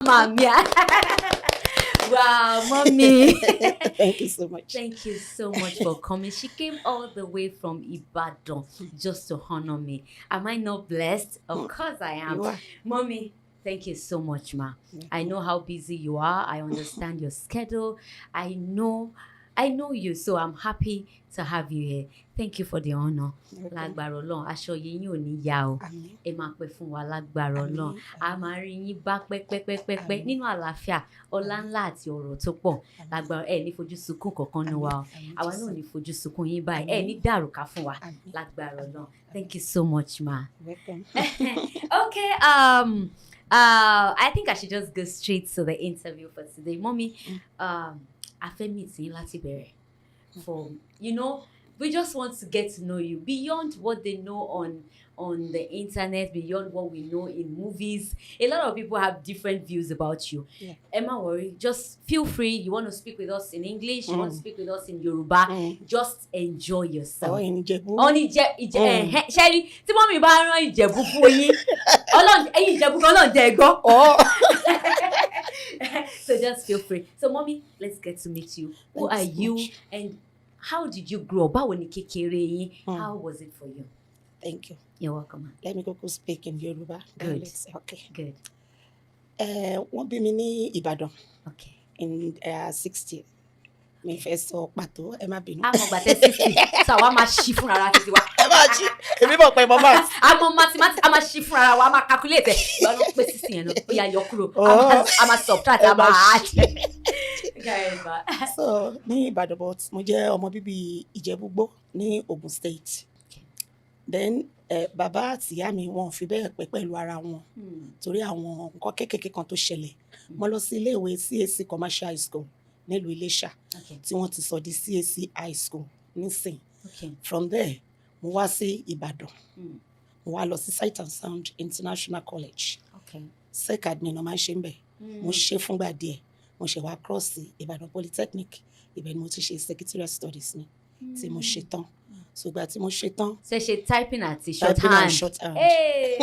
Mama. Wow, mommy. Thank you so much. Thank you so much for coming. She came all the way from Ibadan just to honor me. Am I not blessed? Of course I am. You are. Mommy, thank you so much, ma. I know how busy you are. I understand your schedule. I know you, so I'm happy to have you here. Thank you for the honor. Lágbára Ọlọ́run, aṣọ yìí yín ò ní ya o. Àmín. Ẹ máa pẹ́ fún wa lágbára Ọlọ́run. Àmín. A máa rí yín bá pẹ́pẹ́pẹ́pẹ́ Àmín. Nínú àlàáfíà, ọlá ńlá àti ọrọ̀ tó pọ̀. Lágbára ẹ ní fojú sunkún kankan ní wa o. Àmín. Àwa náà ní fojú sunkún yín báyìí. Ẹ Àmín. Ní dàrúkà fún wa. Àmín. Lágbára Ọlọ́run. Thank you so much, ma. Welcome. Okay, I think I should just go straight to the interview for today. Mommy, a fẹ́ meet yín láti bẹ̀rẹ̀. For we just want to get to know you beyond what they know on the internet, beyond what we know in movies. A lot of people have different views about you. Ẹ má worry, just feel free. You want to speak with us in English, you want to speak with us in Yoruba, just enjoy yourself. Àwọn Ìjẹ̀bú. Wọ́n ní jẹ ìjẹ ẹ̀hẹ́ ṣẹ́rí tí mummy bá rán Ìjẹ̀bú fún yín, Ọlọ́run ẹ̀yin Ìjẹ̀bú kan náà jẹ́ ẹ gbọ́. Oh. So just feel free. So mommy, let's get to meet you. Who Thank are you so you much. And how did you grow up? Báwo ni kékeré yín? How was it for you? Thank you. You're welcome, ma. Let me go speak in Yoruba. Good. Okay. Good. Wọ́n bí mi ní Ìbàdàn in 60. Mi fẹ́ sọ pàtó, ẹ má bínú. A mọ̀ gbàtẹ́ 60, so àwa máa ṣí fúnra ra títí wa. Ẹ máa ṣí, èmi mọ̀ pé mo máa. A mọ̀ mathematics, a máa ṣí fúnra wa, a máa calculate ẹ̀. Ìgbà ló pé 60 yẹn náà, ó yá, yọ kúrò. A máa subtract, Ẹ a máa máa add. Carry on, ma. So ní Ìbàdàn, but mo jẹ́ ọmọ bíbí Ìjẹ̀bú-Igbó ní Ogun State. Then bàbá àti ìyá mi, wọn ò fi bẹ́ẹ̀ pẹ́ pẹ̀lú ara wọn torí àwọn nǹkan kéékèèké kan tó ṣẹlẹ̀. Mo lọ sí iléèwé CAC Commercial High School nílùú Iléṣà, tí wọ́n ti sọ di CAC High School nísìn. From there, mo wá sí Ìbàdàn. Mo wá lọ sí Sight and Sound International College. Sec admin náà máa ń ṣe ń bẹ̀. Mo ṣe fúngbà díẹ̀, mo ṣe wá cross sí Ìbàdàn Polytechnic. Ibẹ̀ ni mo ti ṣe secretarial studies mi tí mo ṣe tán. So ìgbà tí mo ṣe tán, Ṣe ṣe typing àti typing and shorthand. Shorthand. Hey.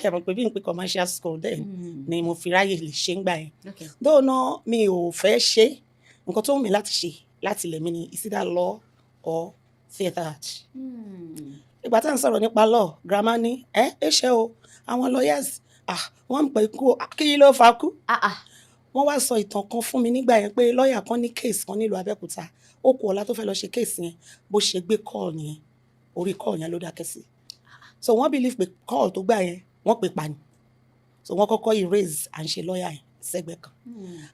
Ṣe mọ̀ pé bí n pé commercial school then ni mo fi ráyè lè ṣe ń gbà yẹn. Though náà, mi ò fẹ́ ṣe. Nǹkan tó wù mí láti ṣe láti ilẹ̀ mi ni is either law or theatre art. Ìgbà tá à ń sọ̀rọ̀ nípa law, grandma ní ẹ ṣe o, àwọn lawyers, ah, wọ́n ń pè kú, kí ló fa kú? Ah ah. Wọ́n wá sọ ìtàn kan fún mi nígbà yẹn pé lọ́ọ̀yà kan ní case kan nílùú Abẹ́òkúta. Ó kù ọ̀la tó fẹ́ lọ ṣe case yẹn, bó ṣe gbé call nìyẹn, orí call yẹn ló dákẹ́ sí. So wọ́n believe pé call tó gbà yẹn, wọ́n pè pa ni. So wọ́n kọ́kọ́ erase à ń ṣe lọ́ọ̀yà yẹn sẹ́gbẹ̀ẹ́ kan.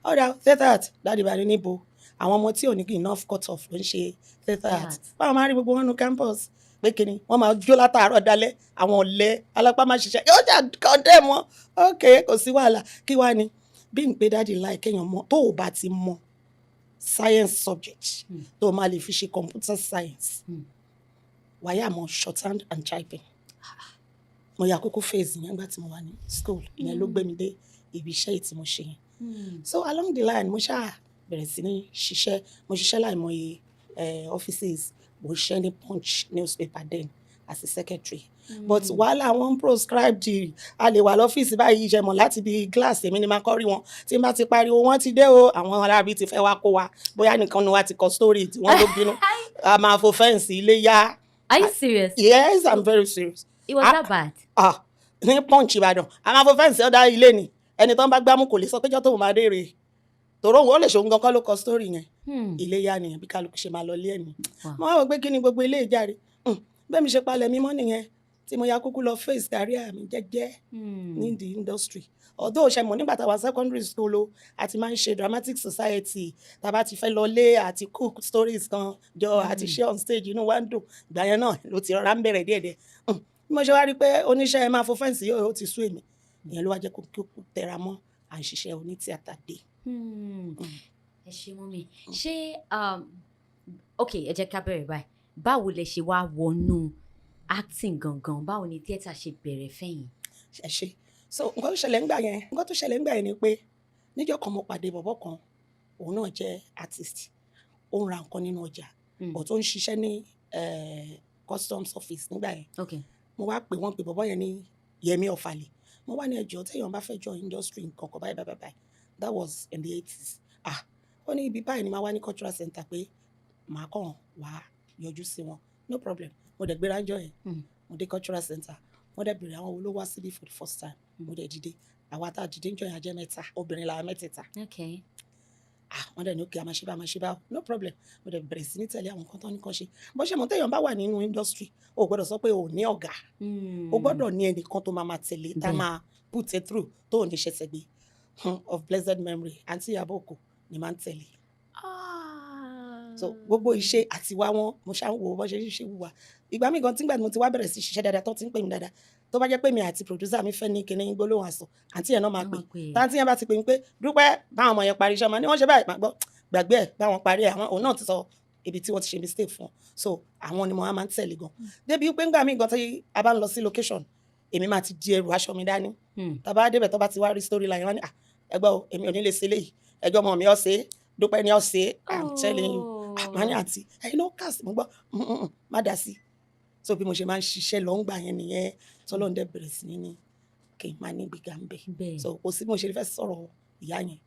Ọ̀dà theatre art, daddy bá ní níbo àwọn ọmọ tí ò ní enough cut off ló ń ṣe theatre art? Art. Báwọn máa ń rí gbogbo wọn nu campus pé kíni wọ́n máa jó látàárọ̀ dalẹ́, àwọn ọ̀lẹ alápá máa ṣiṣẹ́, yóò jà condemn wọn. Ok, kò sí wàhálà. Kí wàá ní bí n pé daddy láì kéèyàn mọ tó o bá ti mọ science subject tó o máa lè fi ṣe computer science, wàá mọ shorthand and typing. Mo yà kókó phase yẹn nígbà tí mo wà ní school. Ìyẹn ló gbé mi dé ibi iṣẹ́ yìí tí mo ṣe yẹn. So along the line, mo ṣáà bẹ̀rẹ̀ sí ní ṣiṣẹ́. Mo ṣiṣẹ́ láìmọye offices. Mo ṣiṣẹ́ ní Punch newspaper then as a secretary, but wàhálà wọn proscribed. A lè wà lọ́fíìsì báyìí, iṣẹ́ mọ̀ láti bí glass, èmi ni máa kọ́ rí wọn. Tí n bá ti pariwo, "Wọ́n ti dé o, àwọn arábí ti fẹ́ wá kó wa," bóyá nìkan ni wá ti kọ story tí wọ́n ló bínú, a máa fo fence ilé yá. Are you serious? Yes, I'm very serious. It was Ah. that bad? Ah, ní Punch Ìbàdàn, a máa fo fence ọ̀dà ilé ni. Ẹni tó ń bá gbámú kò lè sọ péjọ tóun máa dé rèé, tòró òun ó lè ṣòun gan kọ́ ló kọ story yẹn. Ilé yá nìyẹn, bí kálukú ṣe máa lọ ilé ẹ̀ ní. Mo wá wò pé kí ni gbogbo ilé ìjáre. Bẹ́ẹ̀ mi ṣe palẹ̀ mímọ́ nìyẹn tí mo ya kúkú lọ face career mi jẹ́jẹ́ ní the industry. Although, ṣe mọ̀, nígbà tá a wà secondary school o, a ti máa ń ṣe dramatic society. Tá a bá ti fẹ́ lọ lé àti cook stories kan jọ àti ṣe on stage, inú wa ń dùn. Ìgbà yẹn náà ló ti rọra ń bẹ̀rẹ̀ díẹ̀díẹ̀. Bí mo ṣe wá rí i pé oníṣẹ́ ẹ máa fo fence yóò, ó ti sú èmi, ìyẹn ló wá jẹ́ kó tẹra mọ́ à ń ṣiṣẹ́ onítíátà dé. Ẹ ṣe, mummy. Ṣé ok, ẹ jẹ́ ká bẹ̀rẹ̀ báyìí. Báwo lẹ ṣe wá wọnú acting gangan? Báwo ni theatre ṣe bẹ̀rẹ̀ fẹ́yìn? Ẹ ṣe. So nǹkan tó ṣẹlẹ̀ ńgbà yẹn ni pé níjọ́ kan, mo pàdé bọ̀bọ́ kan, òun náà jẹ́ artist, ó ń ra nǹkan nínú ọjà, but ó ń ṣiṣẹ́ ní customs office nígbà yẹn. Mo wá pè wọ́n, pè bọ̀bọ́ yẹn ní Yẹmí Ọ̀fàlẹ̀. Mo wá ní, ẹjọ́, téèyàn bá fẹ́ join industry nǹkan kan báyìí báyìí báyìí. That was in the 80s. Ah, ó ní ibi báyìí ni màá wá ní cultural center, pé màá kàn wá yọjú sí wọn. No problem. Mo dẹ̀ gbéra ńjọ́ yẹn. Mo dé cultural center, wọ́n dẹ̀ bèrè àwọn wo ló wá síbí for the first time. Mo dẹ̀ dìde. Àwa tá a dìde ńjọ́ yẹn, a jẹ́ mẹ́ta, obìnrin làwa mẹ́tẹ̀ẹ̀ta. Ah, wọ́n dẹ̀ ní okay, a máa ṣe bá, a máa ṣe bá, no problem. Mo dẹ̀ bẹ̀rẹ̀ sí ní tẹ̀lé àwọn nǹkan tó ní kan ṣe. Bó ṣe mọ̀, téèyàn bá wà nínú industry, o ò gbọ́dọ̀ sọ pé o ò ní ọ̀gá. O gbọ́dọ̀ ní ẹnìkan tó máa máa tẹ̀lé, tá máa put it through, tó ò ní ṣẹ̀ṣẹ̀ gbé. Of blessed memory, Àǹtí Ìyábọ̀ Òkò ni máa ń tẹ̀lé. So gbogbo iṣẹ́ àti wá wọn, mo ṣáà ń wo bó ṣe ń ṣe wùwà. Ìgbà míì gan, tígbà tí mo ti wá bẹ̀rẹ̀ sí ṣiṣẹ́ dáadáa, tó ti ń pè mí dáadáa, tó bá jẹ́ pé mi àti producer mi fẹ́ ní kinní gbólóhùn àsọ, àǹtí yẹn náà máa pè. Táǹtí yẹn bá ti pè mí pé, "Dúpẹ́, báwọn ọmọ yẹn parí iṣẹ́ ọmọ ni wọ́n ṣe báyìí," máa gbọ́, "Gbàgbé ẹ̀, báwọn parí ẹ̀." Àwọn òun náà ti sọ ibi tí wọ́n ti ṣe mistake fún wọn. So àwọn ni mo máa ń tẹ̀lé gan, débi pé ńgbà míì gan, tí a bá ń lọ sí location, èmi máa ti di ẹrù aṣọ mi dání. Tá a bá débẹ̀, tó bá ti wá rí storyline, wọn ni, "Ah, ẹgbẹ́ o, èmi ò ní lè ṣe eléyìí, ẹjọ́ ọmọ mi ọ̀ ṣe é, Dúpẹ́ ni ọ̀ ṣe é." I'm telling you. Ah, màá ní, "Àǹtí, ẹ̀yin náà cast." Mo gbọ́, má dá sí." So bí mo ṣe máa ń ṣiṣẹ́ lọ ńgbà yẹn nìyẹn, tọ́lọ́run dẹ̀ bẹ̀rẹ̀ sí ní kí n máa ní gbígbà ń bẹ̀. So kò sí bí mo ṣe fẹ́ sọ̀rọ̀ ìyá yẹn,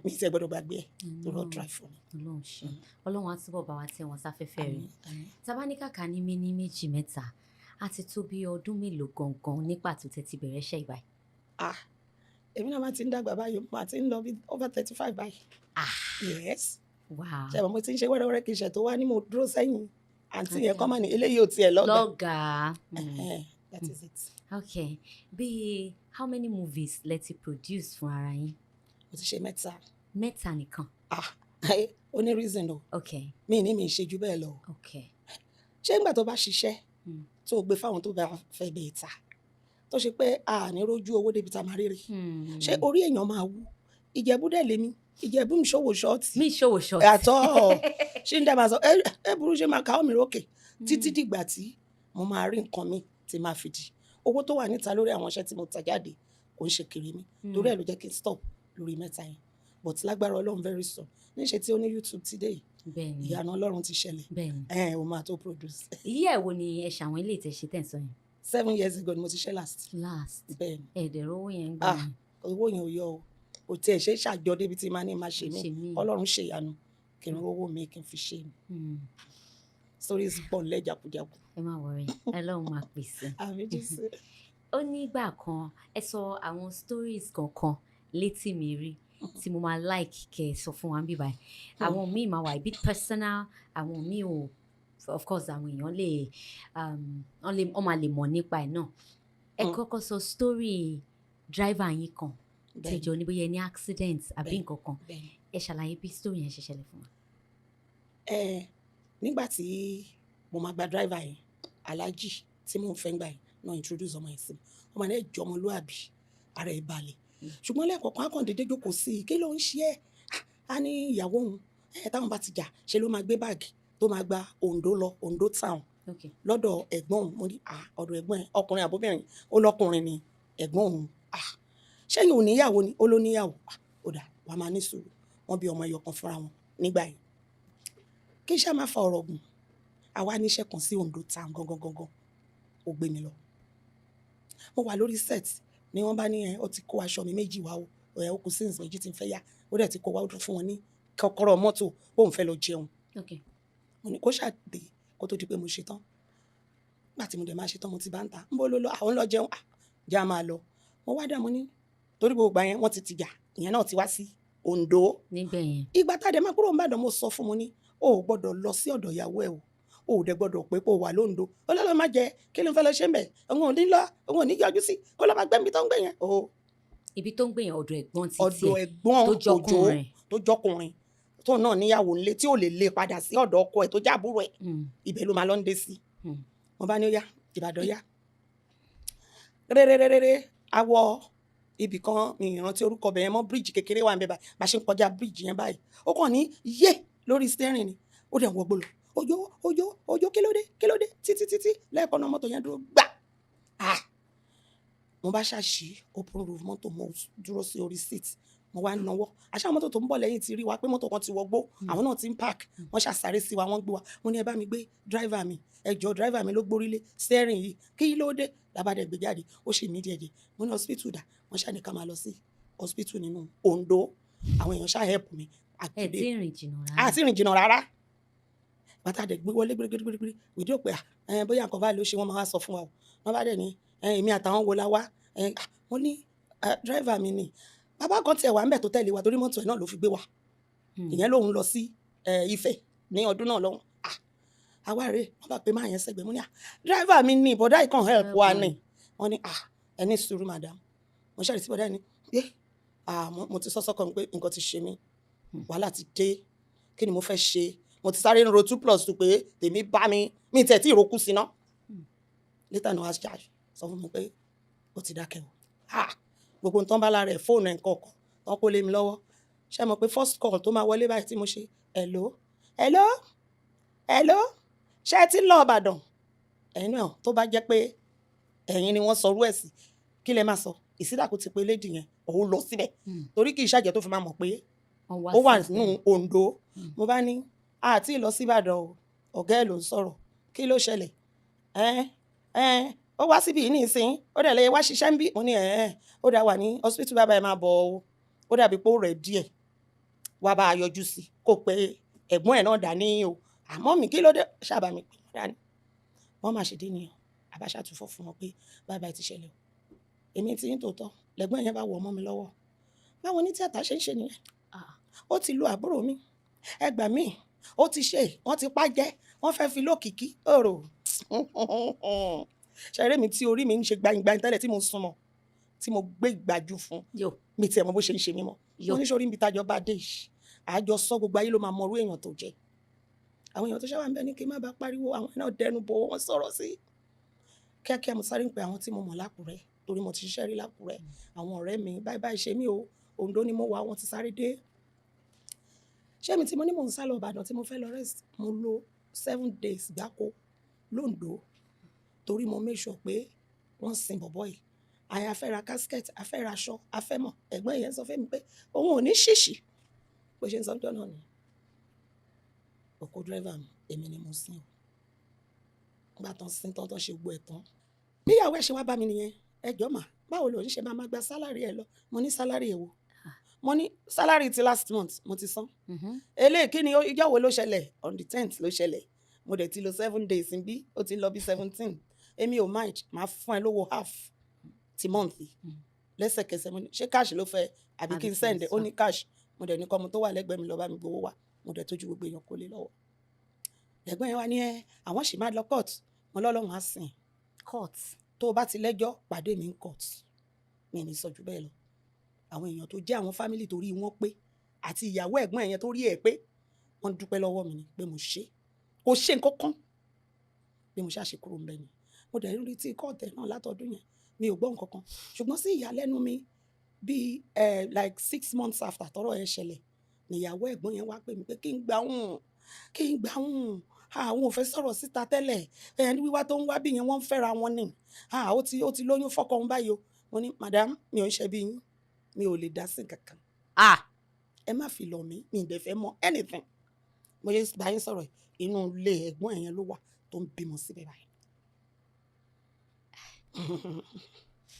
mi ti ẹ̀ gbọ́dọ̀ gbàgbé ẹ̀ tó lọ́ọ́ try fún mi. Ọlọ́run ṣe, Ọlọ́run á túbọ̀ bá wa tẹ́ wọn sáfẹ́fẹ́ rẹ̀. Àmín, àmín. Tabaníkàkà ní méní, méjì, mẹ́ta, á ti tó bí ọdún mélòó gangan ní pàtó tẹ́ ti bẹ̀rẹ̀ iṣẹ́ ìbáyìí? Ah, èmi náà máa ti ń dàgbà báyìí, máa ti ń lọ bí over 35 báyìí. Ah. Yes. Wow. Ṣe mo ti ń ṣe wẹ́rẹ́wẹ́rẹ́, kì í ṣe tó wá ní mo dúró sẹ́yìn àǹtí yẹn kọ́ mà ní eléyìí ò tiẹ̀ lọ́gàá. Lọ́gàá. That is it. Okay, bí how many movies lẹ ti produce fún ara yín? Mo ti ṣe mẹ́ta. Mẹ́ta nìkan? Ah, ó ní reason o. Mi ní mi ṣe ju bẹ́ẹ̀ lọ. Ṣé nígbà tó bá ṣiṣẹ́, tó gbé fáwọn tó bá fẹ́ bẹ́ẹ̀ ta, tó ṣe pé a ní rójú owó débi tá a máa rírì, ṣé orí èèyàn máa wú? Ìjẹ̀bú dẹ̀ lèmi, Ìjẹ̀bú mi ṣòwò ṣọ́ọ̀tì. Mi ṣòwò ṣọ́ọ̀tì. Àtọ́ ṣé ń dá máa sọ ẹ burú, ṣe máa káwọ́ mi rókè títí dìgbà tí mo máa rí nǹkan mi tí máa fi di owó tó wà níta lórí àwọn iṣẹ́ tí mo tà jáde. Kò ń ṣe kiri mi, torí ẹ̀ ló jẹ́ kí n stop lórí mẹ́ta yẹn. But lágbára Ọlọ́run, very soon, níṣẹ́ tí ó ní YouTube ti dé yìí, ìyanu Ọlọ́run ti ṣẹlẹ̀. Ẹ ò máa tó produce. Iye ẹ̀ wo ni ẹ ṣàwọn ilé ìtẹ̀ṣe tẹ̀ ń sọ yẹn? 7 years ago ni mo ti ṣe last. Last. Bẹ́ẹ̀ni. Ẹ̀ẹ́dẹ̀rọ̀ owó yẹn ń gbà Ah, owó yẹn ò yọ o, kò tiẹ̀ ṣe é ṣàjọ débi tí màá ní máa ṣe mí. Ṣe mí. Ọlọ́run ṣe ìyanu kí n rówó mi kí n fi ṣe mí. Stories pọ̀ nílẹ̀ jakujaku. Ẹ má worry, Ọlọ́run máa pèsè. Àmín Jésù. Ó nígbà kan, ẹ sọ àwọn stories kankan létí mi rí tí mo máa like kẹ́ ẹ sọ fún wa níbí báyìí. Àwọn míì máa wà a bit personal, àwọn míì ò. Of course, àwọn èèyàn lè wọ́n lè, wọ́n máa lè mọ̀ nípa ẹ̀ náà. Ẹ kọ́kọ́ sọ story driver yín kan tẹjọ ní bóyá ẹ ní accident àbí nǹkan kan. Ẹ ṣàlàyé bí story yẹn ṣe ṣẹlẹ̀ fún wa. Ẹ nígbà tí mo máa gba driver yẹn, aláàjì tí mò ń fẹ́ gbà yẹn náà introduce ọmọ yẹn sí mi. Ọmọ yẹn jọ ọmọlúàbí, ara ẹ̀ balẹ̀, ṣùgbọ́n lẹ́ẹ̀kọ̀ọ̀kan á kàn déédéé jókòó sí i. "Kí ló ń ṣe ẹ́?" Á ní ìyàwó òun ẹ̀, táwọn bá ti jà, ṣe ló máa gbé báàgì tó máa gba Oǹdó lọ, Oǹdó town, lọ́dọ̀ ẹ̀gbọ́n òun. Mo ní, "À, ọ̀dọ̀ ẹ̀gbọ́n ẹ̀, ọkùnrin àbóbìnrin?" Ó lọ́kùnrin ni ẹ̀gbọ́n òun. "À, ṣẹ́yìn ò níyàwó ni?" Ó ló níyàwó. "À, ó dà, wàá máa ní sùúrù." Wọ́n bí ọmọ ẹyọ kan fúnra wọn nígbà yẹn. Kí iṣẹ́ máa fa ọ̀rọ̀ gùn, àwa níṣẹ́ kan sí Oǹdó town gangan gangan. Ó gbé mi lọ. Mo wà lórí set ni wọ́n bá ní, ẹ ó ti kó aṣọ mi méjì wá o, ẹ ó kù scenes méjì tí ń fẹ́ yá. Ó dẹ̀ ti kó wá, ó tún fún wọn ní kọ́kọ́rọ́ mọ́tò, bóun fẹ́ lọ jẹun. Mo ní kó ṣàdé kó tó di pé mo ṣe tán. Nígbà tí mo dẹ̀ máa ṣe tán, mo ti bá ń ta ń bó ló lọ, àwọn ń lọ jẹun. Ah, jẹ́ a máa lọ. Mo wá dà, mo ní torí gbogbo ìgbà yẹn wọ́n ti tìjà, ìyẹn náà ti wá sí Oǹdó. Nígbẹ̀ yẹn. Ìgbà tá a dẹ̀ máa kúrò n'Ìbàdàn, mo sọ fún, mo ní o ò gbọ́dọ̀ lọ sí ọ̀dọ̀ ìyàwó ẹ o, o ò dẹ̀ gbọ́dọ̀ pé kó wà lóńdó. Ó lọ́lọ́ má jẹ, kí ló ń fẹ́ lọ ṣe ń bẹ̀? Òun ò ní lọ, òun ò ní yọjú sí, kó lọ́ máa gbẹ́ mi tó ń gbé yẹn o. Ibi tó ń gbé yẹn, ọ̀dọ̀ ẹ̀gbọ́n títí Ọ̀dọ̀ ẹ̀ ẹ̀gbọ́n tó Òjó jọkùnrin. Tó jọkùnrin, tó náà níyàwó nílé tí ò lè lé padà sí ọ̀dọ̀ ọkọ ẹ̀ tó jábúrò ẹ̀. Ibẹ̀ ló máa lọ ń dé sí. Mo bá ní ó yá, Ìbàdàn yá réréréréré. Awọ ibì kan, mi ìrántí orúkọ bẹ̀yẹn mọ́. Bíríìjì kékeré wà ń bẹ báyìí. Bá ṣe ń kọjá bíríìjì yẹn báyìí, ó kàn ní yé lórí steering ni, ó dẹ̀ wọgbó lọ. Òjò, Òjò, Òjò, kí ló dé, kí ló dé? Títí títí, lẹ́ẹ̀kan náà, mọ́tò yẹn dúró gbà. Ah, mo bá ṣàṣì open roof mọ́tò, mo dúró sí orí seat. Mo wá ń nawọ́. Àṣà àwọn mọ́tò tó ń bọ̀ lẹ́yìn ti rí wa pé mọ́tò kan ti wọgbó, àwọn náà ti ń park. Wọ́n ṣàsáré sí wa, wọ́n gbé wa. Mo ní, "Ẹ bá mi gbé driver mi, ẹ jọ, driver mi ló gbórílé steering yìí, kí ló dé?" Làbàdẹ gbé jáde, ó sì mí díẹ̀ díẹ̀. Mo ní, "Hospital dà?" Wọ́n ṣàní ká máa lọ sí hospital nínú Ondo. Àwọn èèyàn ṣáà help mi. Ẹ tí ì rìn jìnnà rárá. Àti rìn jìnnà rárá. Bàtà dẹ̀ gbé wọlé gbégbégbé, wìdí òpè ẹ, bóyá nǹkan báyìí ló ṣe, wọ́n máa wá sọ fún wa o. Wọ́n bá dẹ̀ ní èmi àtàwọn wo la wá? Mo ní driver mi ni. Bàbá kan tiẹ̀ wà ńbẹ̀ tó tẹ̀lé wa, torí mọ́tò ẹ̀ náà ló fi gbé wa. Ìyẹn lòun lọ sí Ifẹ̀ ní ọdún náà lọ́hùn. Àwa rèé, wọ́n bá pe máa yẹn sẹ́gbẹ̀ẹ́. Mo ní, "Driver mi ni, bọ̀dá yìí kàn help wa ni." Wọ́n ní, "Ẹ ní sùúrù, madam." Mo ṣàlùsí bọ̀dá yìí ní yé, mo ti sọ sọ́kàn mi pé nǹkan ti ṣe mí, wàhálà ti dé, kí ni mo fẹ́ ṣe? Mo ti sáré ń ro 2 plus 2 pé tèmi bá mi, mi tẹ̀ tí ìrókù sí ná. Later ni wọ́n á ṣáà sọ fún mi pé ó ti dákẹ́ o. Gbogbo nǹkan bá lára ẹ̀, fóònù ẹ̀, nǹkan kan tán kó lé mi lọ́wọ́. Ṣé mo pé first call tó máa wọlé báyìí tí mo ṣe, "Hello, hello, hello, ṣé ẹ ti ń lọ Ìbàdàn?" Ẹ̀yin náà, tó bá jẹ́ pé ẹ̀yin ni wọ́n sọ orú ẹ̀ sí, kí lẹ máa sọ? Ìsídàkú ti pé lady yẹn òun lọ síbẹ̀, torí kì í ṣàjẹ́ tó fi máa mọ̀ pé ó wà nínú Ondo. Mo bá ní, "Àti lọ sí Ìbàdàn o, ọ̀gá ẹ̀ ló ń sọ̀rọ̀, kí ló ṣẹlẹ̀?" Ẹ ẹ ó wá síbi yìí nísìnyí, ó dẹ̀ lè wá ṣiṣẹ́ ń bí. Mo ní, "Ẹ̀ ẹ́, ó dà wà ní hospital, bàbá ẹ̀ máa bọ̀ o, ó dàbí pé ó rẹ̀ díẹ̀, wá bá a yọjú sí kó pé ẹ̀gbọ́n ẹ̀ náà dání o." Àmọ́ mi, kí ló dé ṣàbà mi pè wọ́n dání, wọ́n máa ṣe dé nìyẹn. Àbáṣà tún fọ́ fún wọn pé báyìí báyìí ti ṣẹlẹ̀ o. Èmi tí ń tòótọ́ lẹ́gbọ́n yẹn bá wọ ọmọ mi lọ́wọ́. Báwọn ní tíátà ṣe ń ṣe nìyẹn. Ó ti lu àbúrò mi, ẹ gbà mí, ó ti ṣe, wọ́n ti pa jẹ́, wọ́n fẹ́ fi lókìkí ọ̀rọ̀ ṣeré mi tí orí mi ń ṣe gbangban tẹ́lẹ̀ tí mo ń súnmọ́, tí mo gbé ìgbàjú fún mi, tiẹ̀ mọ bó ṣe ń ṣe mí mọ́. Mo ní sórí níbi tájọ bá dé yìí, àjọ sọ, gbogbo ayé ló máa mọ orú èèyàn tó jẹ́. Àwọn èèyàn tó ṣe wà ń bẹ ní kí n má bàa pariwo, àwọn náà dẹnu bò, wọ́n sọ̀rọ̀ sí kíákíá. Mo sáré ń pe àwọn tí mo mọ̀ lákùrẹ́, torí mo ti ṣiṣẹ́ rí lákùrẹ́, àwọn ọ̀rẹ́ mi, "Báyìí báyìí ṣe mí o, Oǹdó ni mo wà." Wọ́n ti sáré dé. Ṣé mi tí mo ní mò ń sá lọ Ìbàdàn tí mo fẹ́ lọ rest, mo lò 7 days gbáko lóńdó, torí mo make sure pé wọ́n sin bọ̀bọ́ yìí. Àyà fẹ́ ra casket, a fẹ́ ra aṣọ, a fẹ́ mọ̀. Ẹ̀gbọ́n yẹn sọ fún mi pé òun ò ní ṣìṣì bó ṣe ń sọ ọjọ́ náà ni òkú driver mi, èmi ni mo sin o. Nígbà tán sin tán, tán ṣe gbọ́ ẹ̀ tán, níyàwó ẹ̀ ṣe wá bá mi nìyẹn. "Ẹ jọ̀ọ́ mà, báwo lòun ṣe máa gba salary ẹ lọ?" Mo ní, "Salary èwo?" Mo ní, "Salary ti last month mo ti san. Eléyìí kí ni? Ìjọ́ wo ló ṣẹlẹ̀?" On the 10th ló ṣẹlẹ̀. Mo dẹ̀ ti lò 7 days bí, ó ti lọ bí 17. "Èmi ò mind, máa fún ẹ lówó half ti month yìí lẹ́sẹ̀kẹsẹ̀." Mo ní, "Ṣé cash ló fẹ́ àbí kí n send ẹ?" Ó ní cash. Mo dẹ̀ ní kọ́ ọmọ tó wà lẹ́gbẹ̀ẹ́ mi lọ bá mi gbowó wá. Mo dẹ̀ tójú gbogbo èèyàn kó lé lọ́wọ́. Ẹ̀gbọ́n yẹn wá ní ẹ àwọn sì máa lọ court. Mo lọ́lọ́run á sìn. Court. Tó o bá ti lẹ́jọ́, pàdé mi ní court. Mi ní sọ jù bẹ́ẹ̀ lọ. Àwọn èèyàn tó jẹ́ àwọn family tó rí wọn pé, àti ìyàwó ẹ̀gbọ́n yẹn tó rí ẹ̀ pé, wọ́n dúpẹ́ lọ́wọ́ mi ni pé mo ṣe kò ṣe nǹkan kan. Bí mo ṣáà ṣe kúrò ń bẹ̀ ni mo dẹ̀ ń retí court ẹ̀ náà látọdún yẹn, mi ò gbọ́ nǹkan kan. Ṣùgbọ́n sí ìyàlẹ́nu mi, bíi like 6 months after tọ́rọ̀ yẹn ṣẹlẹ̀, níyàwó ẹ̀gbọ́n yẹn wá pè mí pé kí n gbà òun, kí n gbà òun. Àwọn ò fẹ́ sọ̀rọ̀ síta tẹ́lẹ̀ ẹ̀, wíwá tó ń wá bí yẹn, wọ́n ń fẹ́ra wọn ni. Ó ti lóyún fọ́kọ òun báyìí o. Mo ní, "Madam, mi ò ń ṣe bí yín, mi ò lè dá sí nǹkan kan. Ẹ má fi lọ̀ mí, mi ì dẹ̀ fẹ́ mọ̀ anything." Mo ṣe bá yín sọ̀rọ̀, inú ilé ẹ̀gbọ́n yẹn ló wà tó ń bímọ síbẹ̀ báyìí.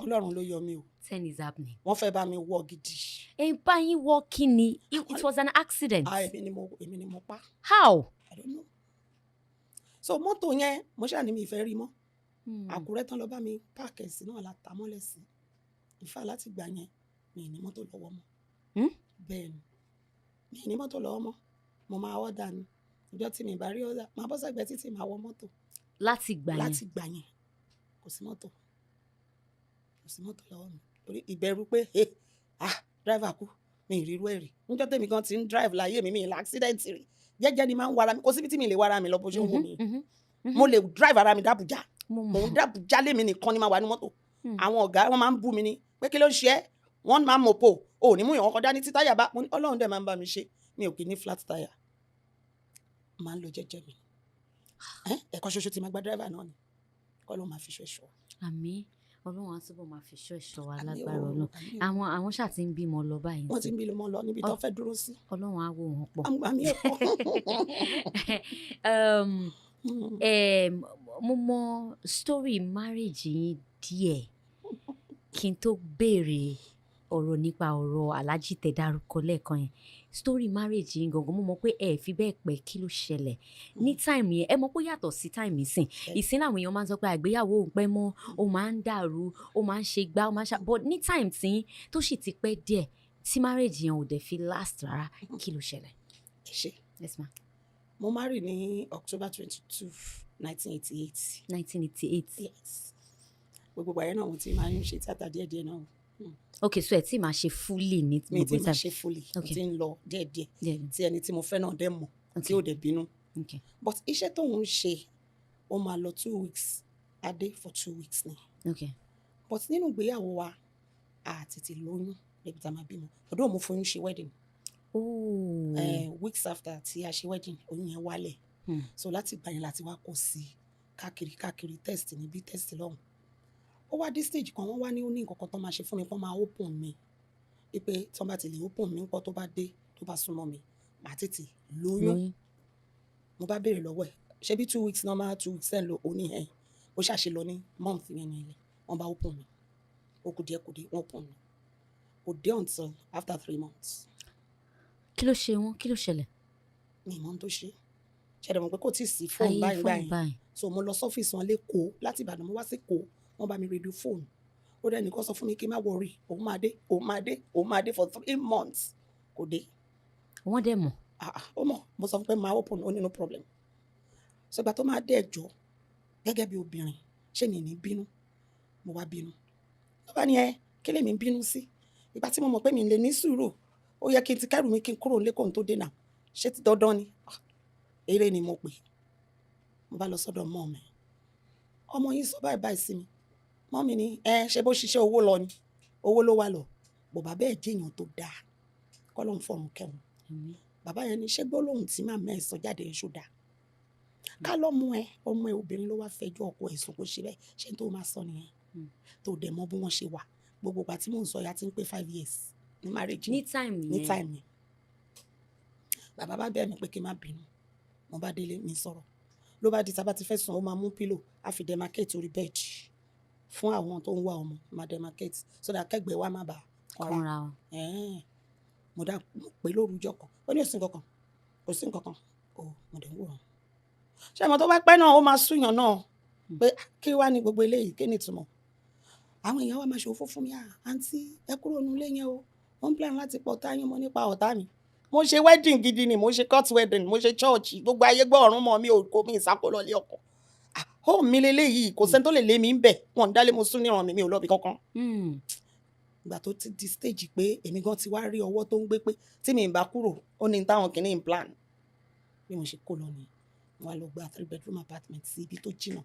Ọlọ́run ló yọ mí o. Ten is happening. Wọ́n fẹ́ bá mi wọ́ gidi. Ẹ bá yín wọ́ kí ni? It was an accident. Ah, èmi ni mo pa. How? I don't know. So mọ́tò yẹn, mo ṣáà ní mi ìfẹ́ rí mọ́. Àkúrẹ́ tán lọ bá mi park ẹ̀ sí náà la ta mọ́lẹ̀ sí. Ìfà láti gbà yẹn, mi ì ní mọ́tò lọ́wọ́ mọ́. Bẹ́ẹ̀ ni, mi ì ní mọ́tò lọ́wọ́ mọ́. Mo máa order ni. Ìjọ́ tí mi bá rí order, màá bọ́ sẹ́gbẹ̀ẹ́ títì, màá wọ mọ́tò. Láti gbà yẹn. Láti gbà yẹn, kò sí mọ́tò, kò sí mọ́tò lọ́wọ́ mi, torí ìbẹ̀rù pé, hey, ah, driver kú, mi ì rírú ẹ̀ rí. Níjọ́ tèmi gan ti ń drive láyé mi, mi ì la accident rí. Jẹ́jẹ́ ni máa ń wara mi, kò síbi tí mi lè wara mi lọ bó ṣe ń wò mí. Mo lè drive ara mi d'Abuja. Mo Mò ń mọ̀. d'Abuja lémi nìkan ni máa wà ní mọ́tò. Àwọn ọ̀gá wọn máa ń bú mi ní pé, "Kí ló ń ṣe ẹ́? Wọ́n máa ń mọ̀pọ̀ ò ní mú ìyàn kan dání tí táyà bá." Mo ní Ọlọ́run dẹ̀ máa ń bá mi ṣe, mi ò kì í ní flat tire, máa ń lo jẹ́jẹ́ mi. Ẹ̀kọ́ ṣoṣo tí máa gba driver náà ni kọ́ ló máa fi ṣe ṣọ́. Àmín. Ọlọ́run á túbọ̀ máa fi ṣọ́ ẹ̀ṣọ́ wa Àmín lágbára o, Ọlọ́run. àmín o. Àwọn ṣáà ti ń bímọ lọ báyìí. Wọ́n ti ń bímọ lọ níbi tó fẹ́ dúró sí. Ọlọ́run á wò wọ́n pọ̀. Àmín ẹ̀kọ́. Mo mọ story marriage yín díẹ̀ kí n tó béèrè ọ̀rọ̀ nípa ọ̀rọ̀ Alhaji tẹ́ dárúkọ lẹ́ẹ̀kan yẹn. Story marriage yín gangan, mo mọ̀ pé ẹ fi bẹ́ẹ̀ pẹ́. Kí ló ṣẹlẹ̀ ní time yẹn? Ẹ mọ̀ pé ó yàtọ̀ sí time ìsìn. Ìsìn làwọn èèyàn máa ń sọ pé àgbéyàwó òun pẹ́ mọ́, ó máa ń dàrú, ó máa ń ṣe gbá, ó máa ń ṣá, but ní time tí tó sì ti pẹ́ díẹ̀ tí marriage yẹn ò dẹ̀ fi last rárá, kí ló ṣẹlẹ̀? Ẹ ṣé. Yes, ma. Mo marry ní October 22, 1988. 1988. Yes, gbogbo ìgbà yẹn náà mo ti máa ń ṣe tíátà díẹ̀díẹ̀ náà. Ok, so ẹ tí máa ṣe fully ní Mi ti gbogbo máa time. ṣe fully, mo ti ń lọ díẹ̀díẹ̀ tí ẹni tí mo fẹ́ náà dẹ̀ mọ̀, tí ò dẹ̀ bínú. But iṣẹ́ tóun ń ṣe, ó máa lọ 2 weeks, a dé for 2 weeks ni. But nínú ìgbéyàwó wa, a tètè lóyún débi tá a máa bímọ. Ọdún òun mo foyún ṣe wedding. Weeks after tí a ṣe wedding, oyún yẹn wálẹ̀. So láti ìgbà yẹn láti wá kó sí káàkiri káàkiri, test níbí, test lọ́hùn. Ó wá dé stage kan, wọ́n wá ní ó ní nǹkan kan tó máa ṣe fún mi, kó máa open mi, wípé tí wọ́n bá ti lè open mi ńkọ́, tó bá dé, tó bá súnmọ́ mi, màá tètè lóyún. Lóyún. Mo bá béèrè lọ́wọ́ ẹ̀, ṣé bí 2 weeks normal 2 weeks ẹ̀ ń lo òní ẹ̀, ó ṣàṣe lọ ní month yẹn ní ilẹ̀. Wọ́n bá open mi, ó kù díẹ̀ kù dé, wọ́n open mi, kò dé until after 3 months. Kí ló ṣe wọ́n? Kí ló ṣẹlẹ̀? Mi ìmọ̀ ohun tó ṣe ṣẹlẹ̀, mọ̀ pé kò tí ì sí fóònù Ayé báyìí fóònù báyìí. Báyìí. So mo lọ sọ́fíìsì wọn lẹ́kọ̀ọ́ láti Ìbàdàn, mo wá sí Èkó, wọ́n bá mi rédíò fóònù. Ó dẹ̀ nìkan sọ fún mi kí n má worry, òun máa dé, òun máa dé, òun máa dé. For 3 months, kò dé. Wọ́n dẹ̀ mọ̀? Ah ah, ó mọ̀. Mo sọ fún pé máa open, ó ní no problem. So ìgbà tó máa dé, ẹjọ́, gẹ́gẹ́ bí obìnrin, ṣé mi ní bínú? Mo wá bínú. Tó bá ní ẹ kí lèmi ń bínú sí, ìgbà tí mo mọ̀ pé mi lè ní sùúrù, ó yẹ kí n ti kẹ́rù mi kí n kúrò nílé kóhun tó dé náà. Ṣé ti dandan ni? Ah, eré ni mo pè. Mo bá lọ sọ́dọ̀ mọ́ mi, ọmọ yín sọ báyìí báyìí sí mi. Mọ́ mi ní ẹ ṣe bó ṣiṣẹ́ owó lọ ni, owó ló wà lọ bò. Bàbá ẹ̀ jẹ́yàn tó dáa, kọ́ ló ń fọ̀rùn kẹ́wọn. Bàbá yẹn ní ṣé gbólóhùn tí màmá ẹ̀ sọ jáde ń ṣó dáa? Ká lọ́mú ẹ, ọmọ ẹ obìnrin ló wá fẹjọ́ ọkọ ẹ̀ sùn kó ṣe bẹ́ẹ̀, ṣé n tó máa sọ nìyẹn? Tó dẹ̀ mọ̀ bí wọ́n ṣe wà. Gbogbo ìgbà tí mò ń sọ ya ti ń pé 5 years ní marriage. Ní time Ní yẹn. time yẹn, bàbá bá bẹ̀ mí pé kí n má bínú. Mo bá délé, mi sọ̀rọ̀. Ló bá di tábà ti fẹ́ sùn, ó máa mú pillow, á fi demarcate orí bed fún àwọn tó ń wá ọmọ, máa demarcate so that kẹ́gbẹ́ wa má bàa kanra. Kanra o. Ẹ̀ẹ́n. Mo dá mo pè lóru ọjọ́ kan, ó ní òsín kankan, kò sí nǹkan kan o. Mo dẹ̀ ń wòran. Ṣé mo tó bá pẹ́ náà, ó máa súyàn náà pé kí wá ní gbogbo eléyìí, kí ni ìtumọ̀? Àwọn èèyàn wa máa ṣe òfófó fún mi, "À, àǹtí, ẹ kúrò nínú ilé yẹn o, wọ́n ń plan láti pọ̀ ọ̀tá yín." Mo nípa ọ̀tá mi, mo ṣe wedding gidi ni, mo ṣe court wedding, mo ṣe church, gbogbo ayé gbọ́ ọ̀run mọ́ mi ò kó mi ìsákòlọ́lé ọkọ̀. Ah, home mi leléyìí, kò sẹ́ni tó lè lé mi ń bẹ̀. Wọ́n ń dálé mo sún níran mi, mi ò lọ bí kankan. Ìgbà tó ti di stage pé èmi gan ti wá rí ọwọ́ tó ń gbé pé tí mi ì bá kúrò, ó ní táwọn kìíní ń plan. Bí mo ṣe kó lọ ni, mo wá lọ gba three bedroom apartment sí ibi tó jìnnà.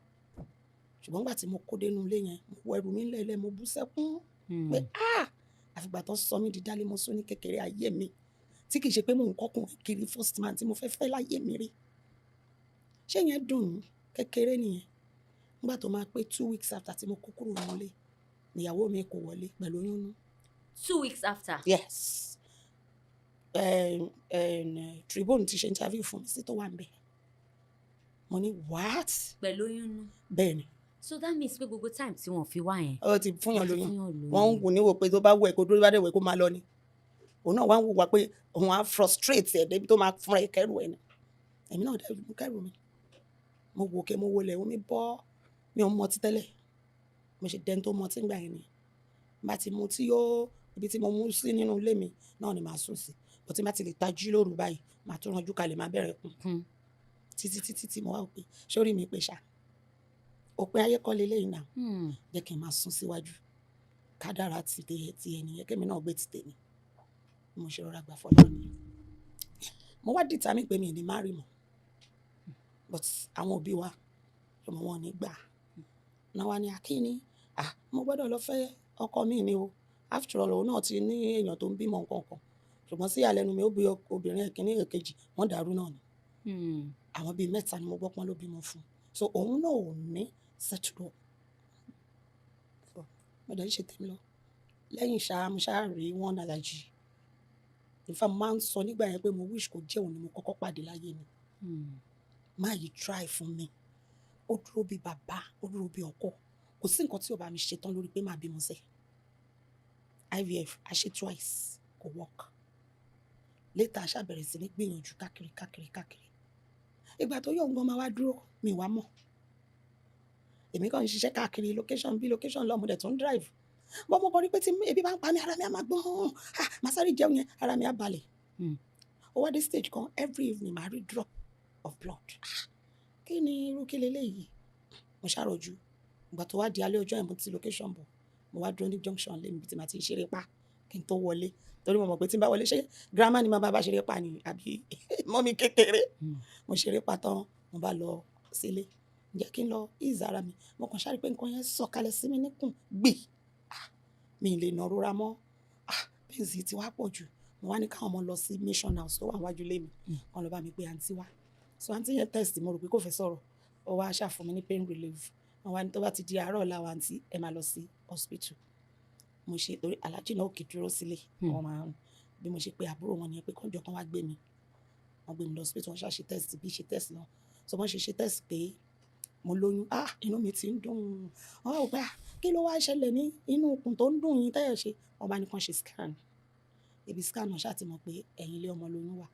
Ṣùgbọ́n nígbà tí mo kó dénú ilé yẹn, mo wọ ẹrù mi ńlẹ̀ẹ́lẹ̀, mo bú sẹ́kún pé ah, àfìgbà tó sọ mí di dálé mo sún ní kékeré ayé mi, tí kì í ṣe pé mò ń kọ́kùnrin kiri. First man tí mo fẹ́ fẹ́ láyé mi rí, ṣé yẹn dùn mí kékeré nìyẹn. Nígbà tó máa pé 2 weeks after tí mo kó kúrò nílé, ìyàwó mi kò wọlé pẹ̀lú oyún nú. 2 weeks after. Yes. Tribune ti ṣe interview fún mi sí tó wà ń bẹ̀. Mo ní, "What?" Pẹ̀lú oyún nú. Bẹ́ẹ̀ ni. So that means pé gbogbo time tí wọ́n fi wá yẹn, Ó ti fúnyàn wọ́n ti lóyún. fúnyàn lóyún. Wọ́n ń wò níwò pé tó bá wù ẹ́ kó dúró, bá dẹ̀ wù ẹ́ kó máa lọ ni. Òun náà wá ń wùwà pé òun á frustrate ẹ̀ débi tó máa fúnra ẹ̀ kẹ́rù ẹ̀ ni. Èmi náà dẹ̀ mú kẹ́rù mi, mo wò ké, mo wọlé, omi bọ́. Mi ò mọtí tẹ́lẹ̀, mo ṣe dẹni tó mọtí ńgbà yẹn ni. Bá ti mu tí yóò, ibi tí mo mú sí nínú ilé mi náà ni màá sùn sí bó. Tí má ti lè tají lóru báyìí, màá tún ranjú kalẹ̀, máa bẹ̀rẹ̀ kùn títí títí tí mo wá wò pé sórí mi pé ṣá, òpin ayé kọ́ leléyìí náà. Jẹ́ kí n máa sún síwájú, kádàrá ti tẹ ti ẹnìyẹn, kémi náà gbé ti tèmi. Bí mo ṣe rọra gbà fọlọ́ ni, mo wá determine pé mi ì ní marry mọ́. But àwọn òbí wa, ọmọ wọn ò ní gbà náà wá ní akíní, ah, mo gbọ́dọ̀ lọ fẹ́ ọkọ mi ni o. After all, òun náà ti ní èèyàn tó ń bímọ nǹkan kan. Ṣùgbọ́n sí ìyàlẹ́nu mi, ó bí obìnrin ẹ̀kíní, èkejì, wọ́n dàrú náà ni. Àwọn bíi mẹ́ta ni mo gbọ́ pọ́n ló bímọ fún. So òun náà ò ní settle up. So, Mo dẹ̀ ń ṣe tèmi lọ. Lẹ́yìn ṣá, mo ṣáà rí one allergy. In fact, mo máa ń sọ nígbà yẹn pé mo wish kó jẹ́ òun ni mo kọ́kọ́ pàdé láyé mi. Máa yìí try fún mi. Ó dúró bí bàbá, ó dúró bí ọkọ. Kò sí nǹkan tí ò bá mi ṣe tán lórí pé màá bímọ sẹ́. IVF, a ṣe twice, kò work. Later, a ṣá bẹ̀rẹ̀ sí ní gbìyànjú káàkiri, káàkiri, káàkiri. Ìgbà tó yọ òun gan máa wá dúró, mi wá mọ̀. Èmi kàn ń ṣiṣẹ́ káàkiri location bí location lọ, mo dẹ̀ tún drive. But mo kàn rí pé tí ebi bá ń pa mí, ara mi á máa gbọ̀n. Ah, màá sáré jẹun yẹn, ara mi á balẹ̀. Ó wá dé stage kan, every evening màá rí drop of blood. Ah, kí ni irú kí leléyìí? Mo ṣàròjú. Ìgbà tó wá di alẹ́ ọjọ́ yẹn, mo ti location bọ̀. Mo wá dúró ní junction lé mi tí màá ti ń ṣeré pa kí n tó wọlé. Torí mo mọ̀ pé tí n bá wọlé, ṣé grandma ni màá bá ṣeré pa ni àbí mummy kékeré. Mo ṣeré pa tán, mo bá lọ sílé. Ǹjẹ́ kí n lọ ease ara mi. Mo kàn ṣàrí pé nǹkan yẹn sọ̀kalẹ̀ sí mi níkùn gbì. Ah, mi ì lè nà rora mọ́. Ah, pains yìí ti wá pọ̀ jù. Mo wá ní káwọn ọmọ lọ sí mission house tó wà níwájú ilé mi. Kàn lọ bá mi pé àǹtí wá. So àǹtí yẹn test, mo rò pé kò fẹ́ sọ̀rọ̀. Ó wá ṣà fún mi ní pain relief. Wọ́n wá ní tó bá ti di àárọ̀ ọ̀la o àǹtí, ẹ máa lọ sí hospital. Mo ṣe torí Alhaji náà ò kì í dúró sílé. Wọ́n máa ń, bí mo ṣe pé àbúrò wọn ni pé kí wọ́n jọ kán wá gbé mi. Wọ́n gbé mi lọ hospital, wọ́n ṣà ṣe test bí ṣe test náà. So wọ́n ṣe ṣe test pé mo lóyún. Ah, inú mi ti ń dùn. Wọ́n wá wò pé ah, kí ló wá ṣẹlẹ̀ ní inú ikùn tó ń dùn yín tẹ́ ẹ ṣe? Wọ́n bá ní kí wọ́n ṣe scan. Ibi scan náà ṣá ti mọ̀ pé ẹ̀yìn ilé ọmọ lóyún wà.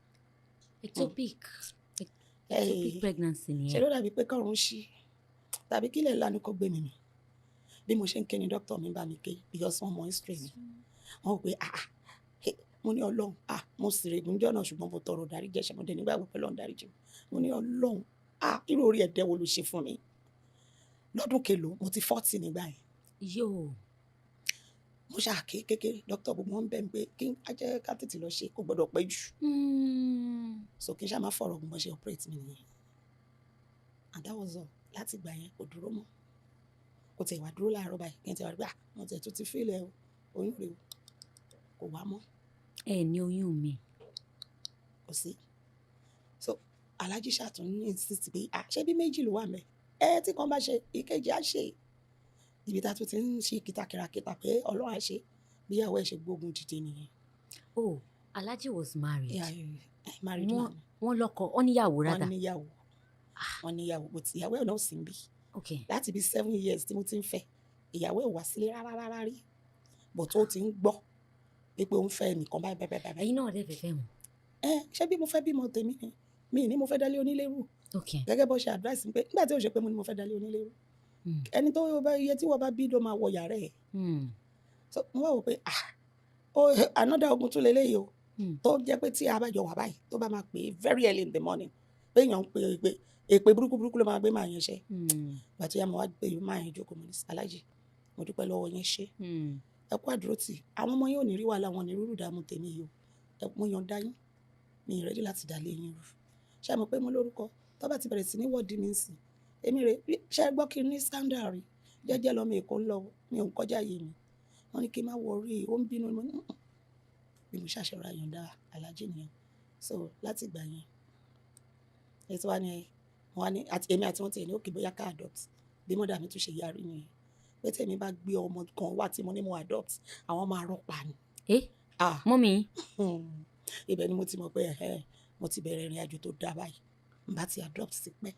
Ectopic pregnancy Ṣe nìyẹn. ló dàbí pé kọ́run ṣí tàbí kílẹ̀ lanu kó gbé mi mì. Bí mo ṣe ń ké ni doctor mi bá mi ké because wọ́n mọ history mi. Wọ́n wò pé ah ah, mo ní Ọlọ́run, ah, mo sì règùn jọ́ náà ṣùgbọ́n mo tọrọ ìdáríjì ẹ̀ṣẹ̀, mo dẹ̀ nígbàgbọ́ pé Ọlọ́run dáríjì mi. Mo ní Ọlọ́run, ah, irú orí ẹ̀dẹ̀ wo ló ṣe fún mi? Lọ́dún kelòó, mo ti 40 nígbà yẹn. Yóò. Mo ṣáà ké kékeré, doctor gbogbo wọn bẹ̀ mí pé kí á jẹ́ ká tètè lọ ṣe, kò gbọdọ̀ pẹ́ jù. So kí n ṣáà má fọ̀rọ̀ gùn, bó ṣe operate mi nìyẹn. And that was all. Láti ìgbà yẹn kò dúró mọ́. Kò tiẹ̀ wá dúró láàárọ̀ báyìí. Kí n tiẹ̀ wá rí pé ah, mo tiẹ̀ tún ti feel ẹ o, oyún rè o. Kò wá mọ́. Ẹ ní oyún mi. Kò sí. So Alhaji ṣáà tún ní insist pé ah, ṣé bí méjì ló wà ńbẹ̀? Ẹ tí kan bá ṣe, ìkejì á ṣe. Ibi tá tún ti ń ṣe kìtàkìràkìtà pé Ọlọ́run á ṣe. Bí ìyàwó ẹ̀ ṣe gbógun dìde nìyẹn. Oh, Alhaji was married. Yeah, married man. Wọ́n lọ́kọ, wọ́n níyàwó Wọ́n rather. níyàwó. Wọ́n níyàwó, but ìyàwó ẹ̀ náà ò sí níbí. Láti bí 7 years tí mo ti ń fẹ́, ìyàwó ẹ̀ ò wá sílé rárá rárá rí. But ó ti ń gbọ́ pé ó ń fẹ́ ẹnìkan báyìí báyìí báyìí. Ẹ̀yin náà dẹ̀ fẹ́ fẹ́ wọn. Ẹ ṣé bí mo fẹ́ bímọ tèmi ni? Mi ì ní mo fẹ́ dálé onílé rú. Gẹ́gẹ́ bó ṣe advice mi pé nígbà tí ó ṣe pé mo ní mo fẹ́ dálé onílé rú. Ẹni tó bá iye tí wọ́n bá bí ló máa wọ yàrá ẹ̀. So mo wá wò pé ah, oh, another ogun tún leléyìí o. Tó jẹ́ pé tí a bá jọ wà báyìí, tó bá máa pè é very early in the morning, pé èèyàn ń pè é pé èpè burúkú burúkú ló máa gbé màá yẹn ṣe. Ìgbà tó yá, mo wá gbé máa yẹn jókòó, mo ní Alhaji, mo dúpẹ́ lọ́wọ́ yẹn ṣe. Ẹ kú àdúrótì. Àwọn ọmọ yín ò ní rí wàhálà, wọn ò ní rúrù dààmú tèmi yìí o. Ẹ mo yọ̀ǹda yín. Mi ì ready láti dà lé yín rú. Ṣé ẹ mọ̀ pé mo lórúkọ? Tó bá ti bẹ̀rẹ̀ sí ní wọ́ọ̀dì mi ńsìn. Èmi rè, ṣé ẹ gbọ́ kí n ní scandal rí? Jẹ́jẹ́ lọmọ Èkó ń lọ, mi ò ń kọjá àyè mi. Wọ́n ní kí n má worry, ó ń bínú. Mo ní "Mm-mm." Bí mo ṣàṣẹ ra yọ̀ǹda Alhaji nìyẹn. So láti ìgbà yẹn, ẹ tí wá ní, wọ́n wá ní àti èmi àti wọn ti ní okay bóyá ká adopt. Bí mother mi tún ṣe yarí nìyẹn. Pé tí èmi bá gbé ọmọ kan wá tí mo ní mo adopt, àwọn máa rọ́pa ni. Eh? Ah. Mummy. Ibẹ̀ ni mo ti mọ̀ pé ẹ̀hẹ́, mo ti bẹ̀rẹ̀ ìrìnàjò tó dá báyìí. N bá ti adopt ti pẹ́.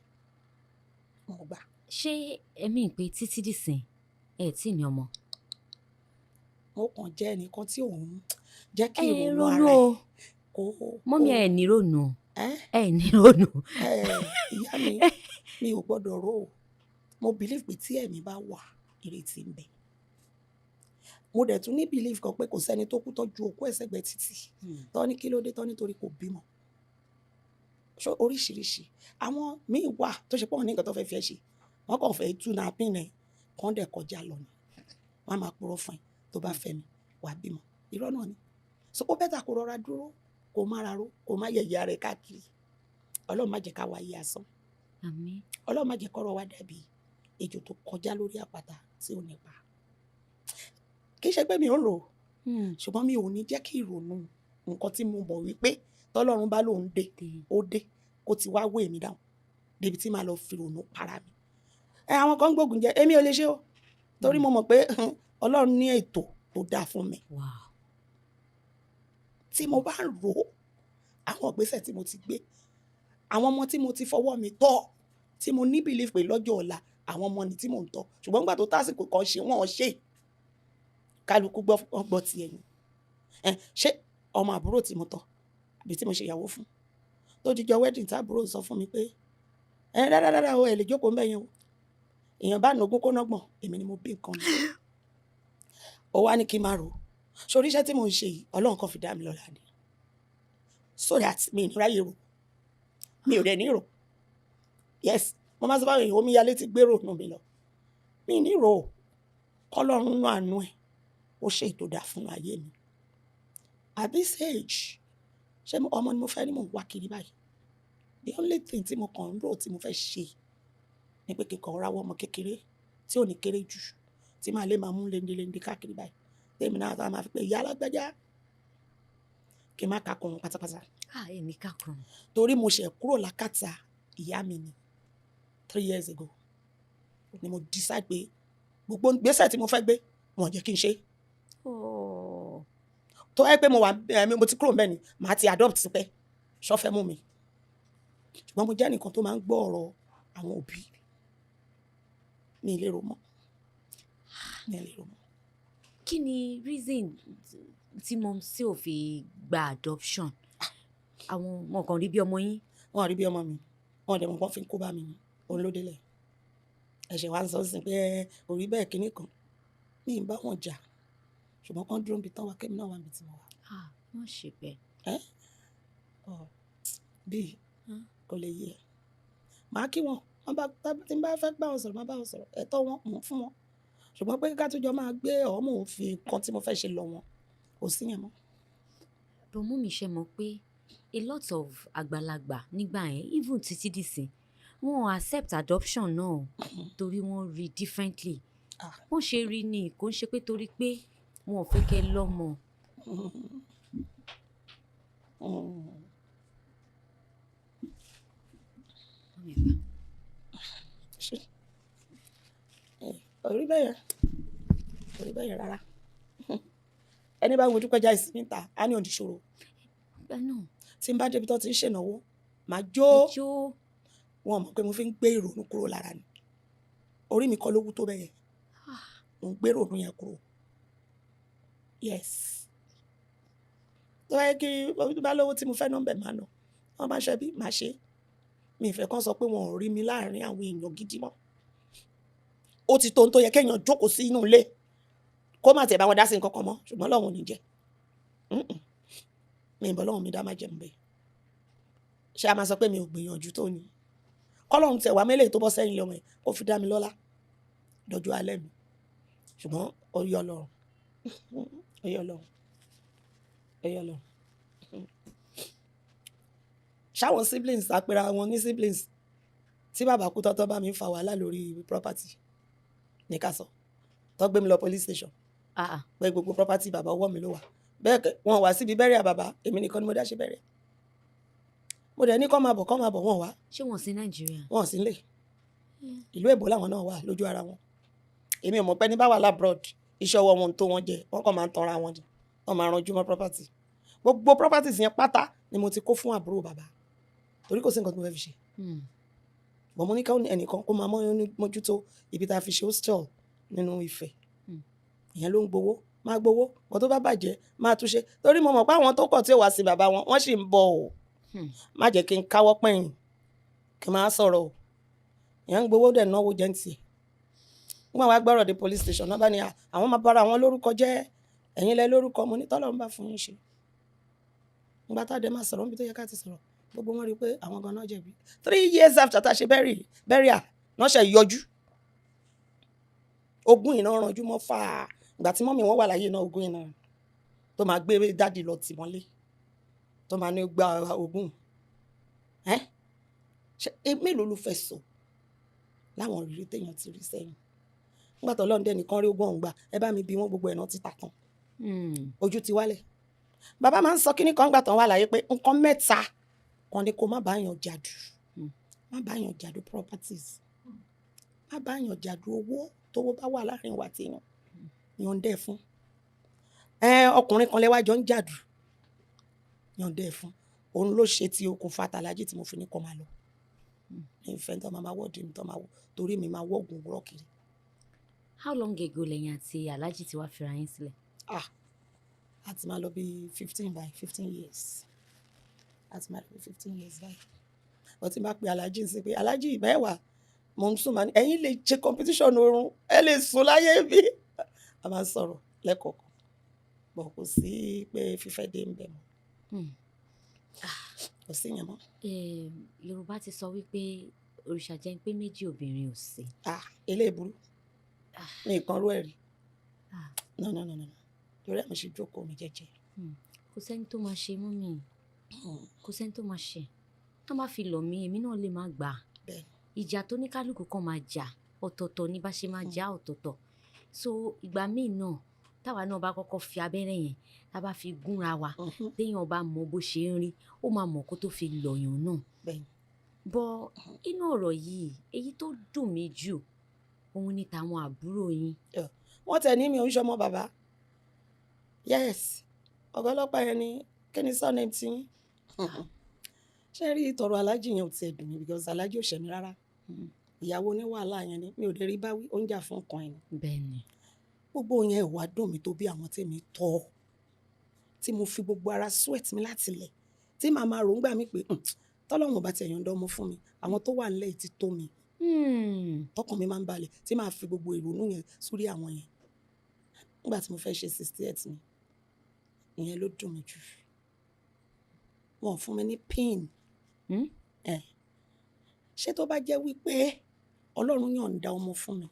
Mo gbà. Ṣé ẹ mean pé títí dìsìn ẹ tí ní ọmọ? Mo kàn jẹ́ ẹnìkan tí òun jẹ́ kí Ẹ ìrònú ronú ara ẹ̀ o. kó. Mummy, ẹ ní ronú. Ẹ́? Ẹ ní ronú. Ẹ ìyá mi, mi ò gbọdọ̀ rò ó. Mo believe pé tí ẹ̀mí bá wà, ìrètí ń bẹ. Mo dẹ̀ tún ní belief kan pé kò sẹ́ni tó kú tọ́jú òkú ẹ̀ sẹ́gbẹ̀ẹ́ títì. Tọ́ ní kí ló dé, tọ́ nítorí kò bímọ. So oríṣiríṣi. Àwọn míì wà tó ṣe pé wọ́n ní nǹkan tó fẹ́ fi ẹ́ ṣe. Wọ́n kàn fẹ́ tú náà pín ẹ, kàn dẹ̀ kọjá lọ ni. Wọ́n á máa purọ́ fún ẹ, tó bá fẹ́ mi, wà á bímọ. Irọ́ náà ni. So ó better kó rọra dúró, kó má ra ró, kó má yẹ̀yẹ́ ara ẹ káàkiri. Ọlọ́run má jẹ́ ká wáyé asán. Àmín. Ọlọ́run má jẹ́ kọ́rọ̀ wa dàbí ejò tó kọjá lórí àpáta tí ò ní pa. Kì í ṣe pé mi ò ń rò ó, ṣùgbọ́n mi ò ní jẹ́ kí ìrònú nǹkan tí mo mọ̀ wípé tọ́lọ́run bá lóun dé, ó dé, kó ti wá weigh mi down débi tí màá lọ fi ìrònú para mi. Ẹ àwọn kan ń gbógun jẹ, èmi ò lè ṣe o. Torí mo mọ̀ pé Ọlọ́run ní ètò tó dáa fún mi. Tí mo bá ń rò ó, àwọn ìgbésẹ̀ tí mo ti gbé, àwọn ọmọ tí mo ti fọwọ́ mi tọ́, tí mo ní belief pé lọ́jọ́ ọ̀la àwọn ọmọ ni tí mò ń tọ́, ṣùgbọ́n nígbà tó tásìkò kan ṣe wọ́n ṣe, kálukú gbọ́, wọ́n gbọ́ ti ẹ̀yìn. Ẹ ṣé ọmọ àbúrò tí mo tọ́ àbí tí mo ṣe ìyàwó fún, tó dijọ́ wedding tí àbúrò sọ fún mi pé ẹ rárá rárá o, ẹ lè jókòó ń bẹ̀ yẹn o, èèyàn bá nogún kó nọ́gbọ̀n, èmi ni mo bí nǹkan mi. Ó wá ní kí n máa rò ó sórí iṣẹ́ tí mò ń ṣe yìí, Ọlọ́run kan fi dá mi lọ́lá ni, so that mi ì ní ráyè rò, mi ò dẹ̀ ní rò. Yes, mo máa sọ fáwọn èèyàn, omíyalé ti gbérò nù mí lọ, mi ì ní rò ó. Kọ́lọ́run nú àánú ẹ̀, ó ṣe ètò dà fún ayé mi. At this age, ṣé ọmọ ni mo fẹ́ ní mò ń wá kiri báyìí? The only thing tí mo kàn ń rò tí mo fẹ́ ṣe ni pé kí n kàn ráwọ́ ọmọ kékeré tí ò ní kéré jù, tí màá lè máa mú léńdéléńdé káàkiri báyìí, tèmi náà tá a máa fi pé ìyá alágbájá, kí n má kakùn wọn pátápátá. Ah, ẹ ní kakùn. Torí mo ṣẹ̀ kúrò lákàtà ìyá mi ni 3 years ago ni mo decide pé gbogbo ìgbésẹ̀ tí mo fẹ́ gbé, wọn ò jẹ́ kí n ṣe. Oh. Tó ẹ pé mo wà ẹ, mo ti kúrò mbẹ̀ ni màá ti adopt pẹ́ ṣọ́fẹ́ mú mi, ṣùgbọ́n mo jẹ́ ẹnìkan tó máa ń gbọ́ ọ̀rọ̀ àwọn òbí mi. Ì lérò mọ́, mi ì lérò mọ́. Kí ni reason tí mumsy ò fi gba adoption? Àwọn ọmọ kan rí bí ọmọ yín? Wọn rí bí ọmọ mi, wọn dẹ̀ mọ̀ pọ́n fi ń kó bá mi ni. Òun ló délẹ̀, ẹ̀ṣẹ̀ wa ń sọ sí pé ẹ ò rí bẹ́ẹ̀, kinní kan mi ì bá wọn jà, ṣùgbọ́n kán dúró níbi tán wà, kémi náà wà níbi tí mo wà. Ah, wọ́n ṣe bẹ́ẹ̀. Ẹ́ ọ bíi kò lè yé ẹ, màá kí wọn, wọn bá tí n bá fẹ́ bá wọn sọ̀rọ̀, máa bá wọn sọ̀rọ̀, ẹ̀tọ́ wọn mò ń fún wọn, ṣùgbọ́n pé ká tó jọ máa gbé ọ̀, mò ń fi nǹkan tí mo fẹ́ ṣe lọ wọn, kò sí yẹn mọ́. But mummy, ṣe mọ̀ pé a lot of àgbàlagbà nígbà yẹn, even títí dìsín, wọn ò accept adoption náà torí wọ́n rí differently. Ah. Wọ́n ṣe rí ni, kò ń ṣe pé torí pé wọn ò fẹ́ kẹ́ lọ́mọ. Mummy àgbà. Ṣé ẹ ò rí bẹ́ẹ̀ yẹn, kò rí bẹ́ẹ̀ yẹn rárá. Ẹni bá ń wojú kọjá ìsinmi ta á ní òdìṣòro. Ìgbà náà. Tí n bá débi tó ti ń ṣènáwó, màá jó. Jó. Wọn mọ̀ pé mo fi ń gbé ìrònú kúrò lára ni. Orí mi kọ́ ló wú tó bẹ́ẹ̀ yẹn, mo ń gbé ìrònú yẹn kúrò. Yes, tó bá yẹ kí tó bá lówó tí mo fẹ́ nọ́mbẹ̀, máa nà wọ́n, bá ṣe bí màá ṣe. Mi ì fẹ́ kán sọ pé wọn ò rí mi láàrin àwọn èèyàn gidi mọ́. Ó ti tó ohun tó yẹ kéèyàn jókòó sí inú ilé, kó má tiẹ̀ bá wọn dá sí nǹkan kan mọ́, ṣùgbọ́n Ọlọ́run ò ní jẹ́. Mi ì bọ́ Ọlọ́run mi dá má jẹun bẹ́ẹ̀. Ṣé a máa sọ pé mi ò gbìyànjú tó ni? Kọ́lọ́run tẹ̀ wá mẹ́lẹ̀ tó bọ́ sẹ́yìn lọ́mọ ẹ̀, kó fi dá mi lọ́lá dọjọ́ alẹ́ mi, ṣùgbọ́n ó yọ Ọlọ́run, ó yọ Ọlọ́run, ó yọ Ọlọ́run. Ṣáwọn siblings àpẹẹrẹ wọn ní siblings tí bàbá kú tọ́tọ́ bá mi ń fa wàhálà lórí property ní ká sọ, tó gbé mi lọ police station Ah, ah. pé gbogbo property bàbá, ọwọ́ mi ló wà. Bẹ́ẹ̀ kẹ́, wọn wá síbi burial bàbá, èmi nìkan ni mo dá ṣe burial. Mo dẹ̀ ní kọ́ máa bọ̀, kọ́ máa bọ̀, wọ́n wá. Ṣé wọ́n sí Nàìjíríà? Wọn ò sí nílé, ìlú èbó làwọn náà wà lójú ara wọn. Èmi ò mọ̀ pé ní bá wà l'abroad, iṣẹ́ ọwọ́ wọn tó wọn jẹ, wọ́n kàn máa ń tanra wọn jẹ, wọ́n máa ranjú mọ́ property. Gbogbo properties yẹn pátá ni mo ti kó fún àbúrò bàbá, torí kò sí nǹkan tí mo fẹ́ fi ṣe. Bọ̀ mo ní káwọn ẹnìkan kó máa mójútó ibi tá a fi ṣe hostel nínú Ifẹ̀. Ìyẹn ló ń gbowó, máa gbowó nǹkan tó bá bàjẹ́, máa túnṣe, torí mo mọ̀ pé àwọn tó kọ̀ tí ò wá sí bàbá wọn, wọ́n sì ń bọ̀ o. Má jẹ́ kí n káwọ́ pẹ̀yìn kí n máa sọ̀rọ̀ o. Ìyẹn ń gbowó dẹ̀ náwó jẹ́ ń tiẹ̀. Nígbà wàá gbọ́rọ̀ dé police station náà, bá ní àwọn máa bára wọn lórúkọ jẹ́, ẹ̀yin lẹ lórúkọ. Mo ní tọ́lọ́run bá fún yín ṣe. Nígbà tá a dẹ̀ máa sọ̀rọ̀ níbi tó yẹ ká ti sọ̀rọ̀, gbogbo wọn rí i pé àwọn gan-an jẹ̀bi. 3 years after tá a ṣe burial náà ṣe yọjú. Ogún iná ranjú mọ́ fà á. Ìgbà tí mummy wọn wà láyé náà, ogún iná tó máa gbé daddy lọ tì mọ́lé, tó máa ní gba ogún ẹ́. Ṣe mélòó ló fẹ́ sọ láwọn ìrírí téèyàn ti rí sẹ́yìn nígbà tó Ọlọ́run dẹ̀ nìkan rí ogún ọ̀hún gbà? Ẹ bá mi bí wọ́n, gbogbo ẹ̀ náà ti tà tán. Ojú ti wálẹ̀. Bàbá máa ń sọ kíní kan gbà tán wà láyé pé nǹkan mẹ́ta kan ni kó má bá yàn jàdù. Má bá yàn jàdù properties, má bá yàn jàdù owó, tówó bá wà láàrin wa tèèyàn. Yọ̀ǹda ẹ̀ fún ẹ. Ọkùnrin kan lẹ́wájọ́ ń jàdù, yọ̀ǹda ẹ̀ fún. Òun ló ṣe ti okùnfà tàlájì tí mo fi ní kó máa lọ. Ní ìfẹ́ tó máa wọ́ọ̀dì mi, tó máa wọ́ torí mi, máa wọ́ọ̀gùn òwúrọ̀ kiri. How long ago lẹ́yìn àti Alhaji ti wá fira yín sílẹ̀? Ah, a ti máa lọ bí 15 by 15 years, a ti máa lọ bí 15 years báyìí. Wọ́n ti máa pe Alhaji sí pé, "Alhaji, mẹ́wàá mo ń sùn." Máa ní, "Ẹ̀yin lè ṣe competition oorun, ẹ lè sùn láyé bí." A máa ń sọ̀rọ̀ lẹ́kọ̀ọ̀kan bọ̀, kò sí pé fífẹ́ dé ń bẹ̀ mọ́. Kò sí yẹn mọ́. Yorùbá ti sọ wípé òrìṣà jẹ́ pé méjì obìnrin ò sí. Ah, eléyìí burú mi, nǹkan rú ẹ̀ rí. Ah. No, no, no, no, no. Torí ẹ̀ mo ṣe jókòó mi jẹ́jẹ́. Kò sẹ́ni tó máa ṣe mú mi, kò sẹ́ni tó máa ṣe tó máa fi lọ̀ mí, èmi náà lè má gbà á. Ìjà tó ní kálukú kan máa jà ọ̀tọ̀ọ̀tọ̀ ní bá ṣe máa jà ọ̀tọ̀ọ̀tọ̀. So ìgbà míì náà, táwa náà bá kọ́kọ́ fi abẹ́rẹ́ yẹn, tá a bá fi gúnra wa, téèyàn bá mọ bó ṣe ń rí, ó máa mọ̀ kó tó fi lọ̀yàn náà. Bọ́ inú ọ̀rọ̀ yìí, èyí tó dùn mí jù, òun ni tàwọn àbúrò yín. Wọ́n tẹ̀ ní mi ò ń ṣọmọ bàbá. Yes, ọ̀gá ọlọ́pàá yẹn ni, "Kí ni surname tí yín?" Ṣé rí tọrọ aláàjì yẹn ò tiẹ̀ dùn mí, because aláàjì ò ṣẹ̀ mí rárá. Ìyàwó oníwàhálà yẹn ni mi ò lè rí báwí, ó ń jà fún nǹkan ẹ̀ ni. Gbogbo yẹn ò wá dùn mí tó bí àwọn tèmi tọ́, tí mo fi gbogbo ara sweat mi láti lẹ̀, tí màá máa rò ń gbà mí pé, tọ́lọ́run ò bá tiẹ̀ yọ̀ǹda ọmọ fún mi, àwọn tó wà nílẹ̀ yìí ti tó mi." Tọkàn mi máa ń balẹ̀ tí màá fi gbogbo ìrònú yẹn sórí àwọn yẹn. Nígbà tí mo fẹ́ ṣe 68 mi, ìyẹn ló dùn mí jù. Wọn ò fún mi ní pin. Ẹ ṣé tó bá jẹ́ wípé Ọlọ́run yọ̀ǹda ọmọ fún mi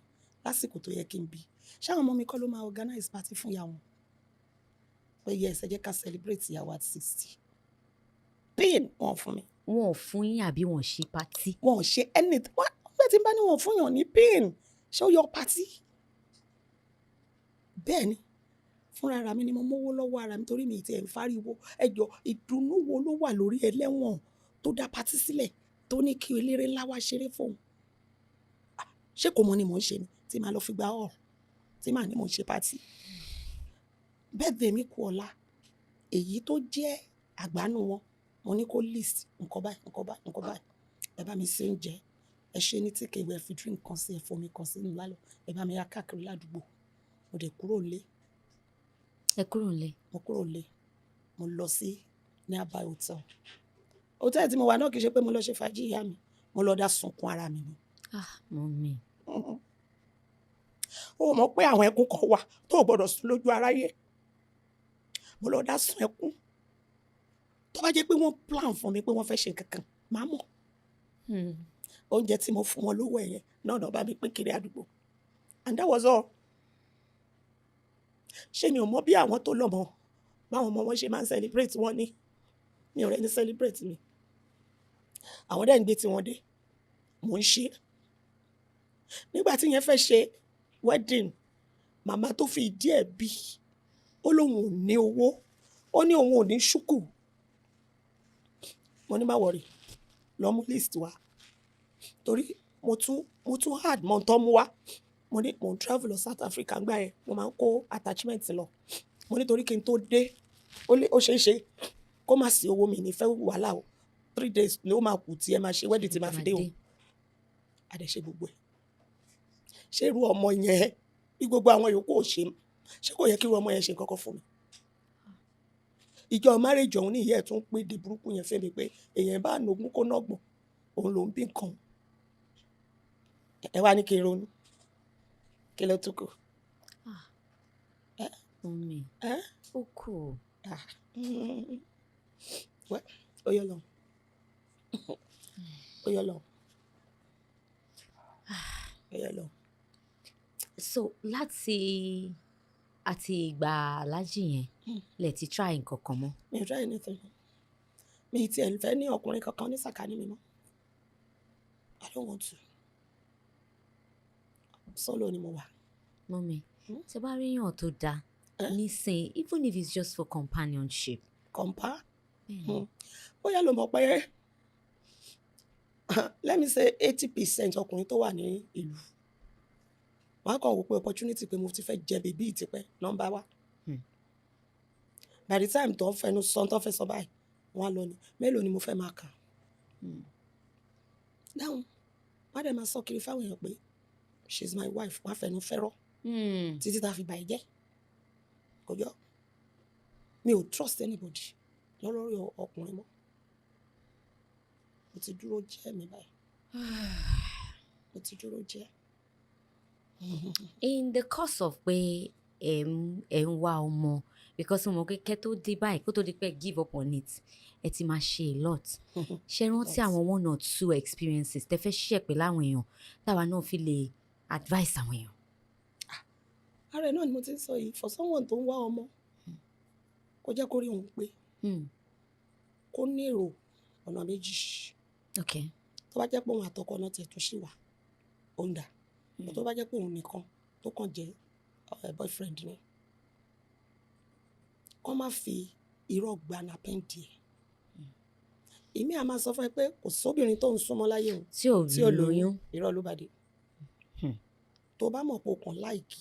lásìkò tó yẹ kí n bí, ṣé àwọn ọmọ mi kọ́ ló máa organize party fún ìyá wọn pé, "Yes, ẹ jẹ́ ká celebrate ìyàwó at 60"? Pin wọn fún mi. Wọn ò fún yín àbí wọn ò ṣe party? Wọn ò ṣe anything. Wọn bẹ́ẹ̀ tí n bá ní wọn fún yàn ní pin, ṣé ó yọ party? Bẹ́ẹ̀ ni, fúnra ara mi ni mo mówó lọ́wọ́ ara mi, torí mi ì tiẹ̀ ń fáriwo. Ẹjọ́, ìdùnnú wo ló wà lórí ẹlẹ́wọ̀n tó dá party sílẹ̀, tó ní kí eléré ńlá wá ṣeré fóun? Ah, ṣé kò mọ ni mò ń ṣe ni tí màá lọ fi gba hall, tí màá ní mò ń ṣe party? Birthday mi kù ọ̀la. Èyí tó jẹ́ àgbánú wọn, mo ní kó list nǹkan báyìí, nǹkan báyìí, nǹkan báyìí. Ẹ bá mi ṣe oúnjẹ, ẹ ṣe ní tí kèwé, ẹ fi drink kan sí, ẹ fomi kan sí nínú lálọ́, ẹ bá mi yá káàkiri ládùúgbò. Mo dẹ̀ kúrò nílé. Ẹ kúrò nílé? Mo kúrò nílé, mo lọ sí nearby hotel. Hotel tí mo wà náà, kì í ṣe pé mo lọ ṣe fàájì, ìyá mi. Mo lọ dá sunkún ara mi ni. Ah, mummy. Ó mọ̀ pé àwọn ẹkún kan wà tó o gbọ́dọ̀ sùn lójú aráyé. Mo lọ dá sun ẹkún. Tó bá jẹ́ pé wọ́n plan fún mi pé wọ́n fẹ́ ṣe nǹkan kan, màá mọ̀. Oúnjẹ tí mo fún wọn lówó ẹ̀yẹn náà náà bá mi pín kiri àdúgbò, and that was all. Ṣé mi ò mọ̀ bí àwọn tó lọ́mọ, báwọn ọmọ wọn ṣe máa ń celebrate wọn ní? Mi ò rẹ́ni celebrate mi. Àwọn dẹ̀ ń gbé tiwọn dé, mò ń ṣe. Nígbà tí yẹn fẹ́ ṣe wedding, màmá tó fi ìdí ẹ̀ bí, ó lóun ò ní owó, ó ní òun ò ní ṣúkù. Mo ní, "Má worry, lọ mú list wá," torí mo tún add mọ́ tó mú wá. Mo ní mo ń travel lọ South Africa ńgbà yẹn, mo máa ń kó attachment lọ. Mo ní torí kí n tó dé, ó lé, ó ṣeé ṣe kó má sí owó. Mi ní fẹ́ wàhálà o. 3 days ni ó máa kù tí ẹ máa ṣe wedding tí máa fi dé o. A dẹ̀ ṣe gbogbo ẹ̀. Ṣé irú ọmọ yẹn, bí gbogbo àwọn yòókù ò ṣe, ṣé kò yẹ kí irú ọmọ yẹn ṣe nǹkan kan fún mi? Ìjọ marriage ọ̀hún ní ìyá ẹ̀ tún pé di burúkú yẹn fẹ́ mi pé èèyàn bá nogún kó nọ́gbọ̀n, òun ló ń bí nǹkan. Ẹ wá ní kí n ronú, kí ló tún kù? Ah, mummy. Ẹ́? Ó kù. Ah, well, ó yọ lọ, ó yọ lọ, ó yọ lọ. So láti àti ìgbà aláàjì yẹn lẹ ti try nǹkan kan mọ́? Mi ò try anything. Mi ì tiẹ̀ fẹ́ ní ọkùnrin kankan ní sàkání mi mọ́. I don't want to. Solo ni mo wà. Mummy, tẹ bá rí èèyàn tó dáa Eh? nísìn, even if it's just for companionship. Compa. Bẹ́ẹ̀ni. Bóyá ló mọ̀ pé, let me say, 80% ọkùnrin tó wà ní ìlú Wọ́n á kàn wò pé opportunity pé mo ti fẹ́ jẹ baby tipẹ́ nọ́mbà wa. By the time tó ń fẹnu sọ, tó fẹ́ sọ báyìí, wọ́n á lọ ní mélòó ni mo fẹ́ máa kà. Dáhùn, wọ́n á dẹ̀ máa sọ kiri fáwọn èèyàn pé she is my wife. Wọ́n á fẹnu fẹ́rọ́ títí tá a fi bàyẹ̀ jẹ́. Kò jọ, mi ò trust anybody lọ́rọ̀ ọkùnrin mọ́. Mo ti dúró jẹ́ mi báyìí, mo ti dúró jẹ́. In the course of pé ẹ ń wá ọmọ, because mo mọ̀ pé kẹ́ tó dé báyìí, kó tó di pé give up on it, ẹ ti máa ṣe a lot. Ṣe rántí àwọn one or two experiences tẹ fẹ́ share pẹ̀lú àwọn èèyàn, táwa náà fi lè advice àwọn èèyàn? Ara ẹ̀ náà ni mo ti ń sọ yìí. For someone tó ń wá ọmọ, kó jẹ́ kó rí òun pé kó ní èrò ọ̀nà méjì. Tó bá jẹ́ pé òun àtọkọ náà tiẹ̀ tún ṣì wà, ó ń dà. Tó bá jẹ́ pé òun nìkan tó kàn jẹ́ boyfriend ni, kó má fi irọ́ gba napẹ́ǹdì ẹ̀. Èmi à máa sọ fún ẹ pé kò sóbìnrin tó ń súnmọ́ láyé òun tí ò tí ò lóyún. Lóyún. Irọ́ ló bá dé. Tó bá mọ̀ pé o kàn like,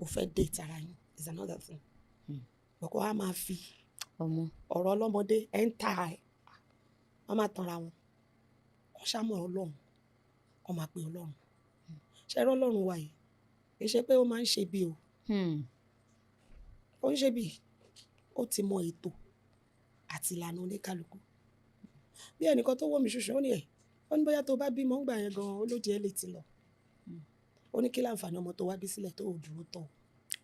o fẹ́ date ara yín is another thing. Bọ̀kọ́ á máa fi ọmọ ọ̀rọ̀ ọlọ́mọdé ẹ̀ ń ta ẹ̀, wọ́n máa tanra wọn. Kọ́ ṣá mọ̀ Ọlọ́run, kọ́ máa pe Ọlọ́run. Ṣe ẹ̀rọ Ọlọ́run wa yìí, kì í ṣe pé ó máa ń ṣe bí o. Ó ń ṣe bí, ó ti mọ ètò àti ìlànà oníkálukú. Bí ẹnìkan tó wọ́ mi ṣoṣo, ó ní ẹ̀, ó ní bóyá tó bá bímọ ń gbà yẹn gan-an, ó lóde ẹ̀ lè ti lọ. Ó ní kí láǹfààní ọmọ tó wá bí sílẹ̀ tó ò dúró tọ̀?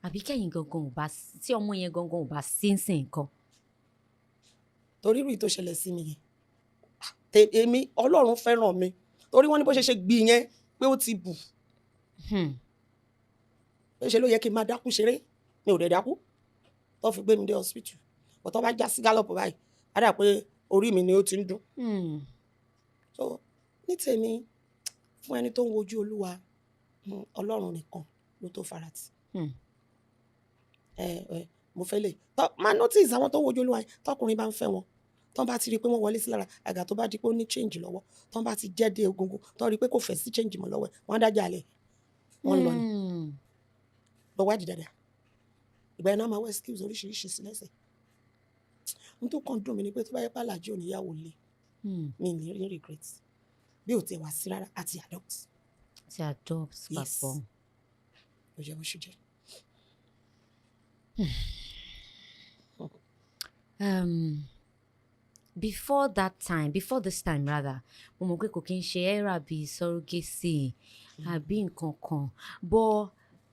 Àbí kẹ́yìn gangan ò bá tí ọmọ yẹn gangan ò bá sínsìn nǹkan. Torí irú tó ṣẹlẹ̀ sí mi yẹn, èmi Ọlọ́run fẹ́ràn mi, torí wọ́n ní bó ṣe ṣe gbì yẹn pé ó ti bù. Pé ṣe ló yẹ kí n máa dákú ṣeré, mi ò dẹ̀ dákú tó fi gbé mi dé hospital. Bọ̀ tó bá já sí gallop báyìí, á dà pé orí mi ni ó ti ń dún. So ní tèmi, fún ẹni tó ń wojú Olúwa, Ọlọ́run nìkan ló tó farati. Ẹ ẹ mo fẹ́ lè tọ́ máa notice àwọn tó ń wojú Olúwa yẹn, tọkùnrin bá ń fẹ́ wọn, tọ́ bá ti rí i pé wọ́n wọlé sí lára, àgà tó bá di pé ó ní change lọ́wọ́, tọ́ bá ti jẹ́ dé egungun, tọ́ rí i pé kò fẹ́ sí change mọ́ lọ́wọ́ ẹ̀, wọ́n á dájà lẹ̀, wọ́n ń lọ ni. Lọ wádìí dáadáa, ìgbà yẹn náà máa wá excuse oríṣiríṣi sí lẹ́sẹ̀. Ohun tó kàn dùn mí ni pé tó bá yẹ pé Àlàjì ò níyàwó lé, mi ní rí regret bí ò tiẹ̀ wá sí rárá àti adopt. Ti adopt Yes. papọ̀. Ló jẹ́ bó ṣe jẹ́. Before that time, before this time rather, mo mọ̀ pé kò kí n ṣe era bíi surrogacy àbí nǹkan kan, but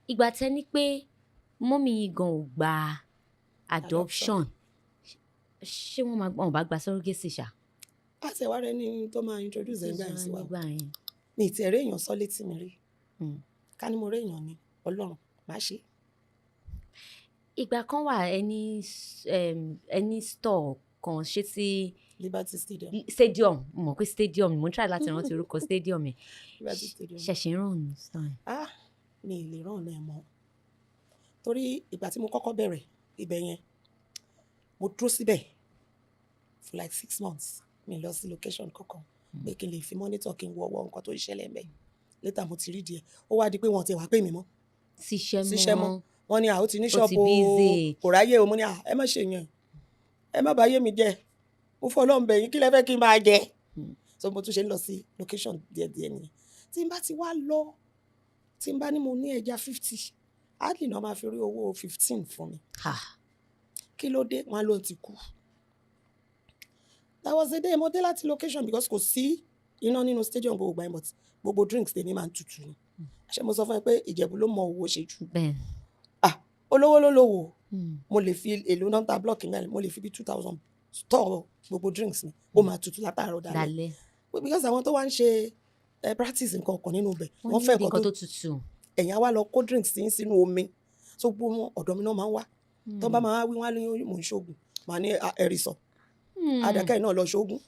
ìgbà tẹ́ ní pé mummy yín gan ò gba adoption, ṣé wọ́n máa wọ́n bá gba surrogacy ṣá? Àti ẹ̀wá rẹ ní tó máa introduce ẹ̀ ń gbà yẹn sí wa. Nígbà yẹn. Mi ì tiẹ̀ rí èèyàn sọ létí mi rí. Ká ní mo rí èèyàn ni, Ọlọ́run má ṣe. Ìgbà kan wà, ẹni store kan ṣé tí Liberty Stadium. Stadium, mo mọ̀ pé stadium, mo ń try láti rántí orúkọ stadium yẹn. Liberty Stadium. Ṣẹ̀ṣẹ̀ ń ràn ní store yẹn? Ah, mi ì lè ràn ọ̀nà ẹ̀ mọ́, torí ìgbà tí mo kọ́kọ́ bẹ̀rẹ̀ ibẹ̀ yẹn, mo dúró síbẹ̀ for like 6 months. Mi lọ sí location kankan pé kí n lè fi monitor, kí n wo ọwọ́ nǹkan tó ń ṣẹlẹ̀ ńbẹ̀. Later mo ti rí díẹ̀, ó wá di pé wọ́n ti wá pè mí mọ́ síṣẹ́ síṣẹ́ mọ́. Mọ́. Wọ́n ní à ó ti ní Ó ti ṣọ́ọ̀bù o, busy. Kò ráyè o. Mo ní à ẹ má ṣe yẹn, ẹ má bàa yé mi jẹ́, mo fọ́ Ọlọ́run bẹ̀ yín, kí lẹ fẹ́ kí n máa jẹ? So mo tún ṣe ń lọ sí location díẹ̀díẹ̀ nìyẹn. Tí n bá ti wá lọ, tí n bá ní mo ní ẹja 50, hardly náà máa fi rí owó 15 fún mi. Ha. Kí ló dé? Wọn ló ti kú. That was the day mo dé láti location, because kò sí iná nínú stadium gbogbo ìgbà yẹn, but gbogbo drinks tèmi máa ń tutù ni. Ṣé mo sọ fún ẹ pé Ìjẹ̀bú ló mọ owó ṣe jù? Bẹ́ẹ̀. Ah, olówó ló lówó. Mo lè fi èlò náà ta block mẹ́rin, mo lè fi bí 2,000 store gbogbo drinks mi, ó máa tutù látàárọ̀ dalẹ́. Dalẹ́. Because àwọn tó wá ń ṣe practice nǹkan kan nínú ibẹ̀, wọ́n wọ́n ní fẹ́ nǹkan nǹkan tó tó tutù. Ẹ̀yìn á wá lọ kó drinks sí sínú omi, so gbogbo wọn ọ̀dọ̀ mi náà máa ń wá. Tó bá máa wí, wọ́n á ní mò ń ṣoògùn. Màá ní, "Ah, ẹ̀rì sọ àdàkẹ́ náà lọ ṣoògùn,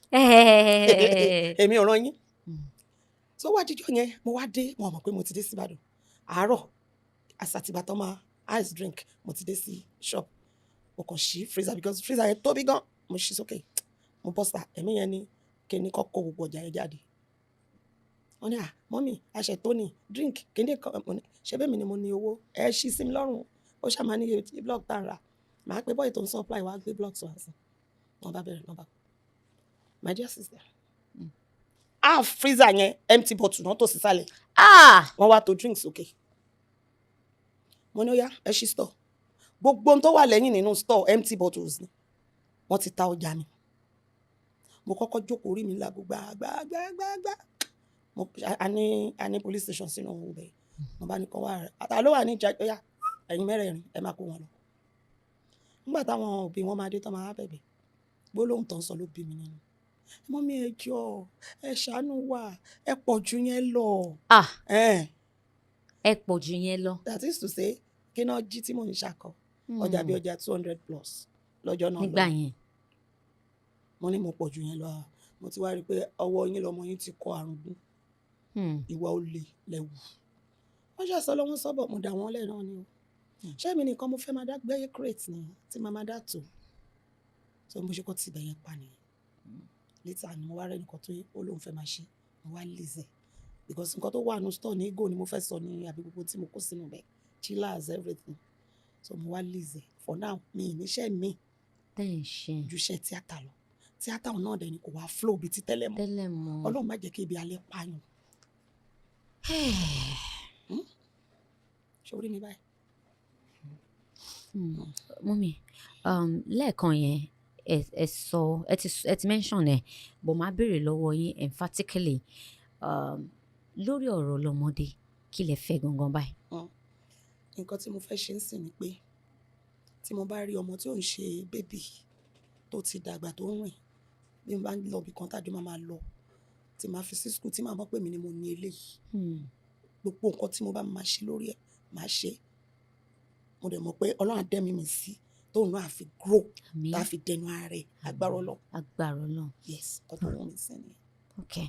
èmi ò rán yín." So wá jíjọ yẹn, mo wá dé, wọn mọ̀ pé mo ti dé sí Ìbàdàn àárọ̀ àsàtìgbà tó máa ice drink. Mo ti dé sí shop, mo kàn ṣí freezer, because freezer yẹn tóbi gan. Mo ṣí sókè, mo bọ́ síta. Ẹ̀mí yẹn ní kí ni kọ́ kó gbogbo ọjà yẹn jáde. Wọ́n ní, "Ah, mummy, aṣẹ tó ní drink kíndé kan." Mo ní, ṣé bẹ́ẹ̀ mi ni mo ní owó? Ẹ ṣí sí mi lọ́rùn. Ó ṣàmà ní iye block tá ń rà. Màá pe boy tó ń supply wá gbé blocks wá sí. Wọ́n bá bẹ̀rẹ̀ nọ́mbà. My dear sister, half freezer yẹn, empty bottle náà tó sísàlẹ̀. Ah. Wọ́n wá to drinks sókè. Mo ní, ó yá, ẹ ṣí store. Gbogbo ohun tó wà lẹ́yìn nínú store, empty bottles ni. Wọ́n ti ta ọjà mi. Mo kọ́kọ́ jókòó, orí mi láago gbàgbàgbàgbà. Mo a ní police station sínú ibẹ̀. Mo bá ní kọ́ wá rẹ̀ àtà ló wà ní ìjà, ó yá, ẹ̀yin mẹ́rẹ̀ẹ̀rin, ẹ máa kó wọn lọ. Nígbà táwọn òbí wọn máa dé tán, máa bẹ̀bẹ̀, gbólóhùn tó ń sọ ló bí mi nínú. "Mummy, ẹ jọ̀ọ́, ẹ ṣàánú wa, ẹ pọ̀ ju yẹn lọ." Ah. Eh. Ẹ pọ̀ ju yẹn lọ. That is to say, kí náà jí tí mò ń ṣàkọ ọjà bí ọjà 200 plus lọ́jọ́ náà nígbà lọ. Yẹn. Mo ní mo pọ̀ ju yẹn lọ. Ah, mo ti wá rí i pé ọwọ́ yín lọmọ yín ti kọ àrùn gún. Ìwà olè lẹ̀wù. Wọ́n ṣàṣọ lọ́wọ́ sọ́bọ̀, mo dà wọ́n lẹ̀ náà ni o. Ṣé èmi nìkan mo fẹ́ máa dá gbẹ́yẹ crate ni tí màá máa dá tó? So mo ṣe kọ́ ti ibẹ̀ yẹn pa nìyẹn. Later ni mo wá rẹ́ nìkan tó ó lóun fẹ́ máa ṣe, mo wá lease ẹ̀ because nǹkan tó wà ní store ní ego ni mo fẹ́ sọ ní àbí gbogbo tí mo kó sínú bẹ̀, chillers, everything. So mo wá lease ẹ̀. For now, mi ì níṣẹ́ mi tẹ́ ẹ̀ ń ṣe ju iṣẹ́ tíátà lọ. Tíátà náà dẹ̀ ni kò wá flow bíi ti tẹ́lẹ̀ mọ́. Tẹ́lẹ̀ mọ́. Ọlọ́run má jẹ́ kí ibi alẹ́ pààyàn. Ṣé orí mi báyìí? Mummy, lẹ́ẹ̀kan yẹn, ẹ sọ, ẹ ti mention ẹ̀, but màá béèrè lọ́wọ́ yín emphatically, lórí ọ̀rọ̀ ọlọ́mọdé, kí lẹ fẹ́ gangan báyìí? Nǹkan tí mo fẹ́ ṣe ń sìn ni pé tí mo bá rí ọmọ tí ò ń ṣe baby, tó ti dàgbà, tó ń rìn, bí mo bá ń lọ ibì kan tájọ máa máa lọ, tí màá fi sí school, tí màá mọ̀ pé èmi ni mo ní eléyìí. Gbogbo nǹkan tí mo bá máa ṣe lórí ẹ̀, màá ṣe. Mo dẹ̀ mọ̀ pé Ọlọ́run á dẹ́mi mi sí, tóun náà á fi grow, Àmín. tá a fi dẹnu ara rẹ̀, agbára Ọlọ́run. Agbára Ọlọ́run. Yes, nǹkan tó wù mí sí nìyẹn. Okay,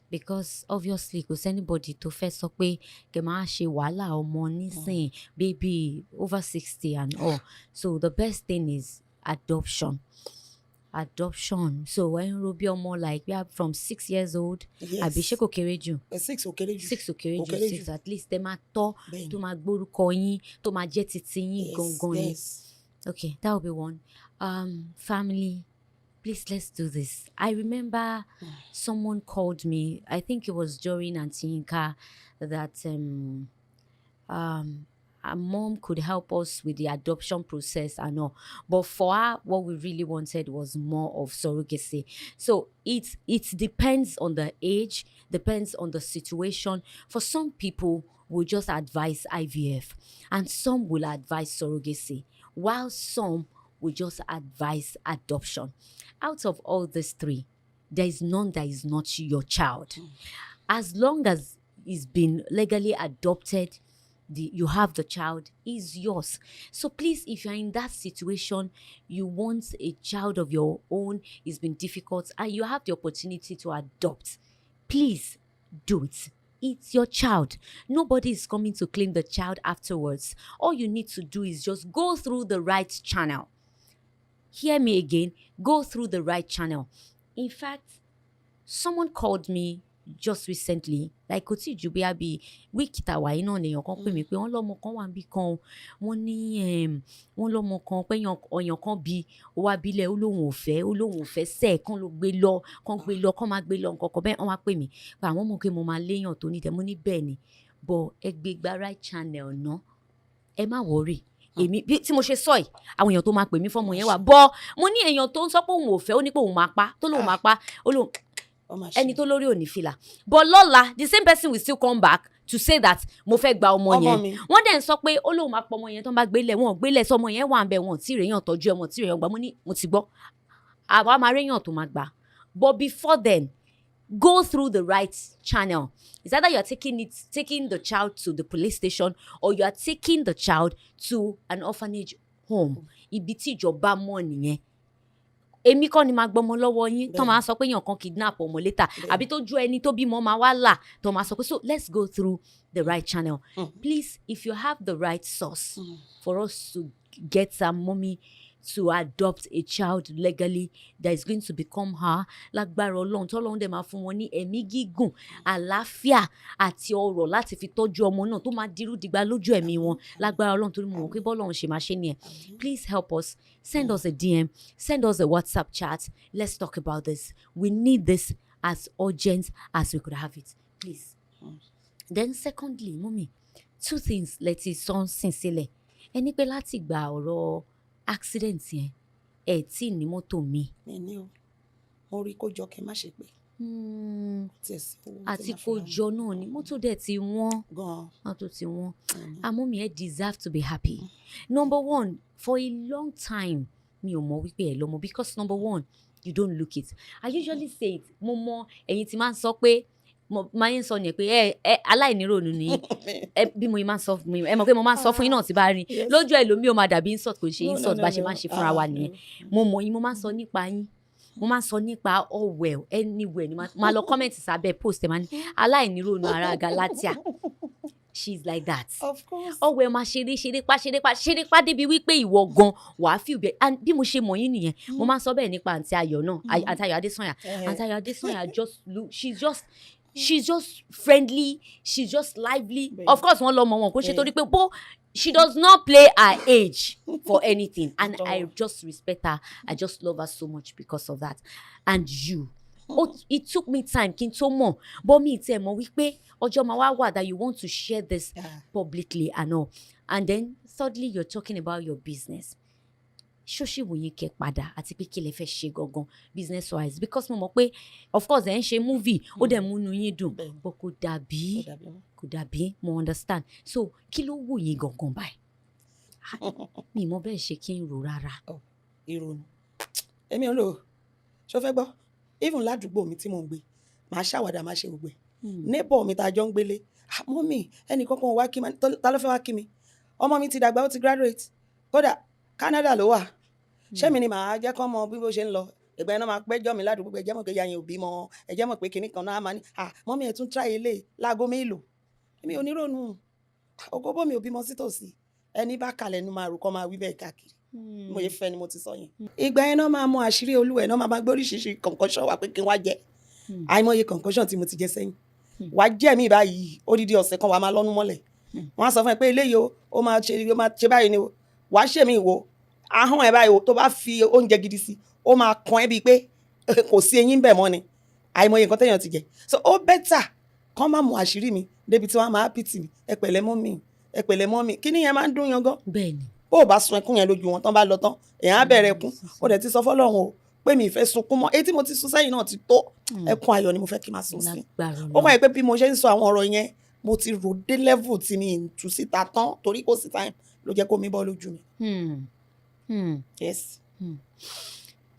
because obviously kò sí anybody tó fẹ́ sọ pé kẹ́ máa ṣe wàhálà ọmọ nísìn, baby over 60 and all. So the best thing is adoption. Adoption. So ẹ ń ro bí ọmọ like we are from 6 years old. Yes. Àbí ṣé kò kéré jù? 6 ò kéré jù. 6 ò kéré Kò jù. kéré 6 jù. At least ẹ máa tọ́, tó máa gbórúkọ yín, tó máa jẹ́ titi yín gangan ni. Okay, that will be one. Family, please, let's do this. I remember someone called me. I think it was during Auntie Yinka that our mom could help us with the adoption process and all. But for her, what we really wanted was more of surrogacy. So it depends on the age, depends on the situation. For some people, will just advise IVF, and some will advise surrogacy, while some will just advise adoption. Out of all these three, there is none that is not your child. As long as it's been legally adopted, you have the child, is yours. So please, if you're in that situation, you want a child of your own, it's been difficult, and you have the opportunity to adopt, please do it. It's your child. Nobody is coming to claim the child afterwards. All you need to do is just go through the right channel. Hear me again. Go through the right channel. In fact, someone called me just recently, like kò tí ju bí abi week tàwa yìí náà, lèèyàn kan pè mí pé wọ́n lọ́mọ kan wà níbí kan o. Wọ́n ní wọ́n lọ́mọ kan pé ọyàn kan bí ó wá bílẹ̀, ó lóun ò fẹ́, ó lóun ò fẹ́ sẹ́ẹ̀ kán ló gbé lọ, kán gbé lọ, kán máa gbé lọ, nǹkan kan bẹ́ẹ̀. Wọ́n wá pè mí pé àwọn mọ̀ pé mo máa léèyàn tó ní tẹ̀. Mo ní bẹ́ẹ̀ ni, but ẹ gbé gba right channel ná, ẹ má worry. Èmi bí tí mo ṣe sọ yìí, àwọn èèyàn tó máa pè mí fọmọ yẹn wà bọ́. Mo ní èèyàn tó ń sọ pé òun ò fẹ́, ó ní pé òun máa pa, tó lóun máa pa, ó lóun Ó máa ṣe. Ẹni tó lórí ò ní fìlà. But lọ́la, the same person will still come back to say that mo fẹ́ gba ọmọ Ọmọ yẹn. mi. Wọ́n dẹ̀ ń sọ pé ó lóun máa pọ ọmọ yẹn. Tó ń bá gbélé, wọn ò gbélé sọmọ yẹn wà ń bẹ̀, wọn ò tí ì rèéyàn tọ́jú ẹ̀, wọn ò tí ì rèéyàn gbà. Mo ní mo ti gbọ́, àwa máa réyàn tó máa gbà. But before then, go through the right channel. It's either you are taking the child to the police station or you are taking the child to an orphanage home. Ibi tí ìjọba mọ̀ nìyẹn. Èmi kọ́ ni máa gbọmọ lọ́wọ́ yín tó máa sọ pé èèyàn kan kidnap ọmọ later, àbí tó ju ẹni tó bímọ máa wá là tó máa sọ pé. So let's go through the right channel. Please, if you have the right source for us to get some mommy to adopt a child legally that is going to become her, lágbára Ọlọ́run, tọ́lọ́run dẹ̀ máa fún wọn ní ẹ̀mí gígùn, àlàáfíà àti ọrọ̀ láti fi tọ́jú ọmọ náà tó máa dirú digba lójú ẹ̀mí wọn, lágbára Ọlọ́run, torí mo mọ̀ pé bọ́lọ́run ṣe máa ṣe nìyẹn. Please help us, send us a DM, send us a WhatsApp chat. Let's talk about this. We need this as urgent as we could have it, please. Then secondly, mummy, two things lẹ ti sọ ń sìn sílẹ̀. Ẹ ní pé láti gba ọ̀rọ̀ accident yẹn, ẹ tí ní mọ́tò mi. Mi ní o, mo rí kó jọ kí n má ṣe pé tiẹ̀ sí owó tí Àti màá fi kó ra jọ náà ni mọ́tò dẹ̀ ti wọ́n. Gan-an. Mọ́tò ti wọ́n. Bẹ́ẹ̀ni. Àmọ́ mi, ẹ deserve to be happy. Number one, for a long time mi ò mọ̀ wípé ẹ lọ́mọ, because number one, you don't look it. I usually say it, mo mọ ẹ̀yin tí máa ń sọ pé mo máa ń sọ yẹn pé ẹ aláìníròònú ni ẹ. Bí mo máa ń sọ fún mi, ẹ mọ̀ pé mo máa ń sọ fún yín náà, tí bá rí lójú ẹlòmíì, ó máa dàbí insult. Kò ṣe insult, bá ṣe máa ń ṣe fúnra wa nìyẹn. Mo mọ̀ yín, mo máa ń sọ nípa yín, mo máa ń sọ nípa all well anywhere ni máa lọ comment sábẹ́ post ẹ̀, máa ní aláìníròònú ara Galatia, she's like that. Of course. Ọwọ́ ẹ máa ṣeré, ṣeré pa, ṣeré pa, ṣeré pa, débi wípé ìwọ gan wàá feel bẹ́ẹ̀. And bí mo ṣe mọ̀ yín nìyẹn. Mo máa ń sọ bẹ́ẹ̀ nípa àǹtí Ayọ̀ náà, àǹtí Ayọ̀ Adésànyà. Àǹtí Ayọ̀ Adésànyà just look, she's just friendly, she's just lively. Of course wọ́n lọ́mọ wọn kò ṣe torí pé bó, she does not play her age for anything, and I just respect her. I just love her so much because of that. And you, oh, it took me time kí n tó mọ̀, but mi tiẹ̀ mọ̀ wípé ọjọ́ máa wá wà that you want to share this publicly and all. And then thirdly, you're talking about your business. Ṣóṣì wò yín kẹ́ padà, àti pé kí lẹ fẹ́ ṣe gangan business wise? Because mo mọ̀ pé of course ẹ̀ ń ṣe movie, ó dẹ̀ múnú yín dùn, but kò dàbí Kò dàbí mọ́. Kò dàbí, mo understand. So kí ló wù yín gangan báyìí? Mi mọ̀ bẹ́ẹ̀ ṣe kí n rò rárá. Ìrònú èmi ò lò ó. Ṣó fẹ́ gbọ́? Even ládùúgbò mi tí mò ń gbé, màá ṣàwàdà, máa ṣe gbogbo ẹ̀. Neighbor mi tá a jọ ń gbélé, "Ah, mummy, ẹnì kankan ò wá kí mi." Ta ló fẹ́ wá kí mi? Ọmọ mi ti dàgbà, ó ti graduate, kódà Canada ló wà. Ṣé mi ni màá jẹ́ kọ́ mọ bí bó ṣe ń lọ? Ìgbà yẹn náà máa pẹ́jọ́ mi ládùúgbò pé ẹ jẹ́ mọ̀ pé ìyá yẹn ò bímọ, ẹ jẹ́ mọ̀ pé kinní kan náà máa ní, "Ah, mummy, ẹ̀ tún try eléyìí láago mélòó?" Èmi ò ní ronú ògóbó, mi ò bímọ sítòsí. Ẹni bá kalẹ̀ nu máa rò kọ́ máa wí bẹ́ẹ̀ káàkiri. Mo yẹ fẹ́ ni mo ti sọ yẹn. Ìgbà yẹn náà máa mọ àṣírí olúwẹ̀ náà, máa gbé oríṣiríṣi concoction wá pé kí n wá jẹ. Àìmọye concoction tí mo ti jẹ sẹ́yìn. Wàá jẹ́ mi báyìí, odidi ọ̀sẹ̀ kan wàá máa lọ́nu mọ́lẹ̀. Wọ́n á sọ fún ẹ pé eléyìí o, ó máa ṣe, ó máa ṣe báyìí ni o. Wàá ṣe mí wò, ahọ́n ẹ báyìí o, tó bá fi oúnjẹ gidi sí, ó máa kan ẹ́ bíi pé kò sí eyín bẹ̀ mọ́ ni. Àìmọye nǹkan téèyàn ti jẹ. So ó better kán má mú àṣírí mi débi tí wọ́n á máa pity mi, "Ẹ pẹ̀lẹ́ mummy, ẹ pẹ̀lẹ́ mummy." Kí ni yẹn máa ń dún yan gan. Bó o bá sun ẹkún yẹn lójú wọn tán, bá lọ tán, èèyàn á bẹ̀rẹ̀ ẹkún. Ó dẹ̀ ti sọ fọ́lọ́run o pé mi ì fẹ́ sunkún mọ́. Èyí tí mo ti sun sẹ́yìn náà ti tó. Ẹkún ayọ̀ ni mo fẹ́ kí n máa sun sí. Lágbára. Ó kàn yẹ pé bí mo ṣe ń sọ àwọn ọ̀rọ̀ yẹn, mo ti rò dé level tí mi ń tú síta tán, torí kò sí time ló jẹ́ kó mi bọ́ lójú mi. Yes.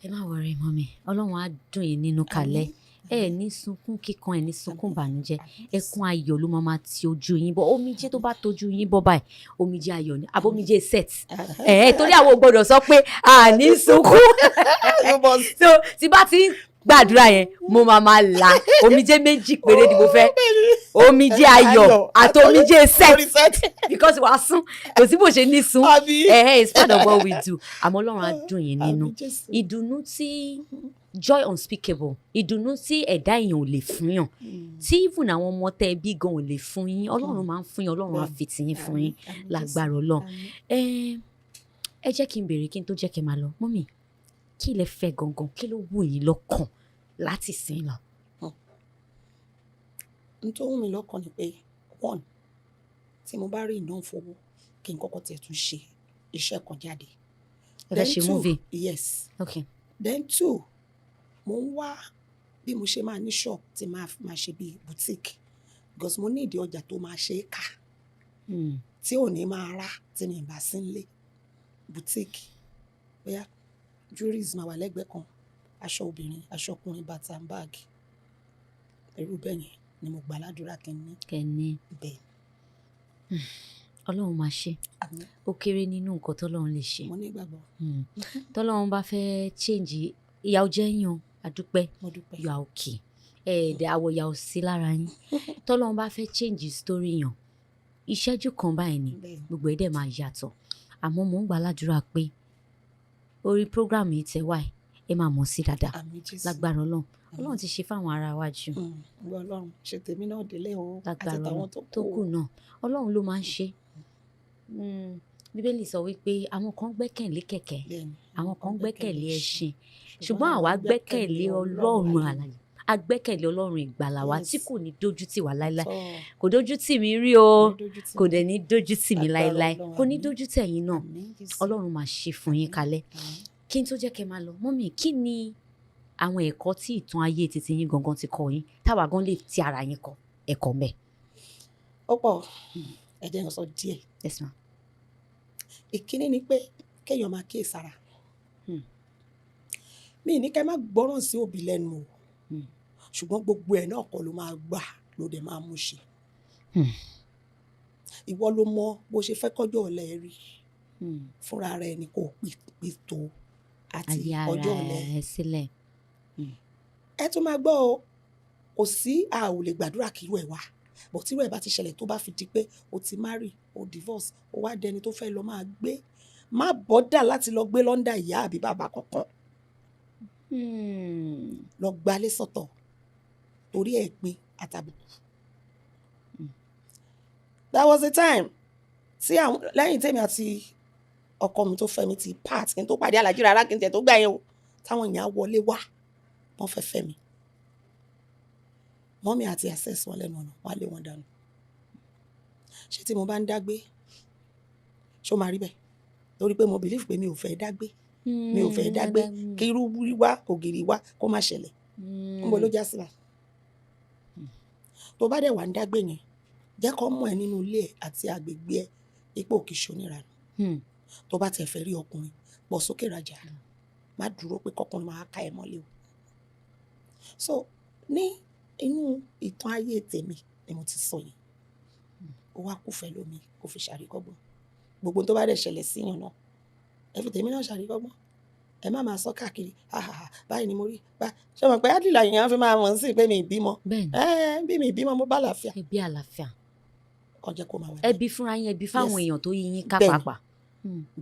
Ẹ má worry, mummy, Ọlọ́run á dùn yín nínú kalẹ̀. Ẹ ní sunkún kíkan, ẹ ní sunkún bànújẹ́. Ẹkún ayọ̀ ló máa ti ojú yín bọ̀. Omijé tó bá tójú yín bọ̀ báyìí, omijé ayọ̀ ni àbómijé set ẹ, torí àwọn ò gbọ́dọ̀ sọ pé a ní sunkún. You must. So tí bá ti ń gbàdúrà yẹn, mo máa la omijé méjì péré ni mo fẹ́: omijé ayọ̀ àti omijé set. Orí set. Because wàá sún, kò sí bó ṣe ní sún. Àbí? Ẹ it's part of what we do. Àmọ́ Ọlọ́run á dùn yín nínú. Àmín Jésù. Ìdùnnú tí, joy unspeakable, ìdùnnú tí ẹ̀dá èèyàn ò lè fún yàn, tí even àwọn ọmọ tẹ́ ẹ bí gan ò lè fún yín, Ọlọ́run máa ń fún yín. Ọlọ́run á fi tiyín fún yín lágbára Ọlọ́run. Ẹ jẹ́ kí n béèrè kí n tó jẹ́ kí n máa lọ. Mummy, kí lẹ fẹ́ gangan? Kí ló wù yín lọ́kàn láti sìn lọ? N tó wù mí lọ́kàn ni pé, one, tí mo bá rí enough owó, kí n kọ́kọ́ tiẹ̀ tún ṣe iṣẹ́ kan jáde. Ẹ fẹ́ Then ṣe two, movie? Yes. Okay. Then two, mo ń wá bí mo ṣe máa ní shop tí máa máa ṣe bíi boutique, because mo ní ìdí ọjà tó máa ṣe é kà, tí ò ní máa rá tí mi bá sí nílé. Boutique, bóyá jewelries máa wà lẹ́gbẹ̀ẹ́ kan, aṣọ obìnrin, aṣọ ọkùnrin, bàtà, báàgì, irú bẹ́ẹ̀ yẹn ni mo gbà ládùúrà kí n ní. Kẹ́ni. Bẹ́ẹ̀. Ọlọ́run máa ṣe. Àmín. Ó kéré nínú nǹkan tọ́lọ́run lè ṣe. Mo ní ìgbàgbọ́. Tọ́lọ́run bá fẹ́ change ìyà, ò jẹ́ yín o, àdúpẹ́. Mo dúpẹ́. You are okay. Ẹ̀ẹ́dẹ̀ àwọ̀ ìyà ò sí lára yín. Tọ́lọ́run bá fẹ́ change story yàn, ìṣẹ́jú kan báyìí ni, gbogbo ẹ̀ dẹ̀ máa yàtọ̀. Àmọ́ mò ń gbà ládùúrà pé Orí program yìí tẹ wáyé, ẹ máa mọ̀ sí dáadáa. Àmín Jésù. Lágbára Ọlọ́run. Ọlọ́run ti ṣe fáwọn ará wájú. Ìwọ Ọlọ́run ṣe tèmi náà délé o, àti Lágbára tàwọn Ọlọ́run tó tó kù. kù náà. Ọlọ́run ló máa ń ṣe. Bíbélì sọ wípé àwọn kan gbẹ́kẹ̀lé kẹ̀kẹ́, àwọn kan gbẹ́kẹ̀lé ẹṣin, ṣùgbọ́n àwa gbẹ́kẹ̀lé Ọlọ́run alààyè. A gbẹ́kẹ̀lé Ọlọ́run ìgbàlà wa tí kò ní dójú tì wá láéláé. Kò dójú tì mí rí o, kò dẹ̀ ní dójú tì mí Lágbára láéláé, Ọlọ́run, kò ní àmín. dójú tì ẹ̀yin náà. Ọlọ́run máa ṣe fún yín kalẹ̀. Kí n tó jẹ́ kẹ́ máa lọ, mummy, kí ni àwọn ẹ̀kọ́ tí ìtàn ayé titi yín gangan ti kọ́ yín táwa gan lè ti ara yín kọ́ ẹ̀kọ́ mẹ́? Ó pọ̀, ẹ jẹ́ n sọ díẹ̀. Yes, ma. Ìkíní ni pé kéèyàn máa kíyèsára. Mi ní kẹ́ má gbọ́ràn sí òbí lẹ́nu o, ṣùgbọ́n gbogbo ẹ̀ náà kọ́ ló máa gbà, ló dẹ̀ máa mú ṣe. Ìwọ ló mọ bó ṣe fẹ́ kọjọ́ ọ̀la ẹ rí. Fúnra rẹ ni kò pètò àti Ayé ara ọjọ́ ọ̀la ẹ. ẹ sílẹ̀. Ẹ tún máa gbọ́ o, kò sí, a ò lè gbàdúrà kí irú ẹ̀ wá bọ̀. Tí irú ẹ̀ bá ti ṣẹlẹ̀, tó bá fi di pé o ti marry, o divorce, o wá dẹni tó fẹ́ lọ máa gbé, má bother láti lọ gbé l'under ìyá àbí bàbá kankan. Lọ gbalé sọ́tọ̀ torí ẹ̀gbin àtàbùkù. That was the time tí àwọn lẹ́yìn tèmi àti ọkọ mi tó fẹ́ mi ti part, kí n tó pàdé Alájí rárá, kí n tiẹ̀ tó gbà yẹn o, táwọn èèyàn á wọlé wá, wọ́n fẹ́ fẹ́ mi, mummy àti access wọn lẹ́nu ọ̀nà, wọ́n á lé wọn dànù. Ṣé tí mo bá ń dágbé, ṣó máa rí bẹ́ẹ̀? Torí pé mo believe pé mi ò fẹ́ dágbé, mi ò fẹ́ dágbé, kí irú wá ògiri wá kó má ṣẹlẹ̀. Níbo ló já sí báyìí? Tó bá dẹ̀ wà ń dágbé yẹn, jẹ́ kó mọ̀ ẹ́ nínú ilé ẹ̀ àti agbègbè ẹ̀ ipò kìí ṣoníranù. Tó bá tiẹ̀ fẹ́ rí ọkùnrin, pọ̀ sókè rajà, má dúró pé kọkùnrin máa ká ẹ mọ́lé o. So ní inú ìtàn ayé tèmi ni mo ti sọ yẹn. Ó wá kúfẹ̀ẹ́ lómi kó fi ṣàríkọ́gbọ́n. Gbogbo tó bá dẹ̀ ṣẹlẹ̀ síyàn náà, ẹ fi tèmi náà ṣàríkọ́gbọ́n. Ẹ má máa sọ káàkiri, "Ahaha, báyìí ni mo rí." Bá ṣé o mọ̀ pé adìlà èèyàn fi máa mọ̀ sí pé mi ì bímọ? Bẹ́ẹ̀ni. Ẹ bí mi ì bímọ, mo bá àlàáfíà. Ẹbí àlàáfíà. Kàn jẹ́ kó máa wà. Ẹbí fúnra yín, ẹbí fáwọn èèyàn tó yí yín ká pàápàá.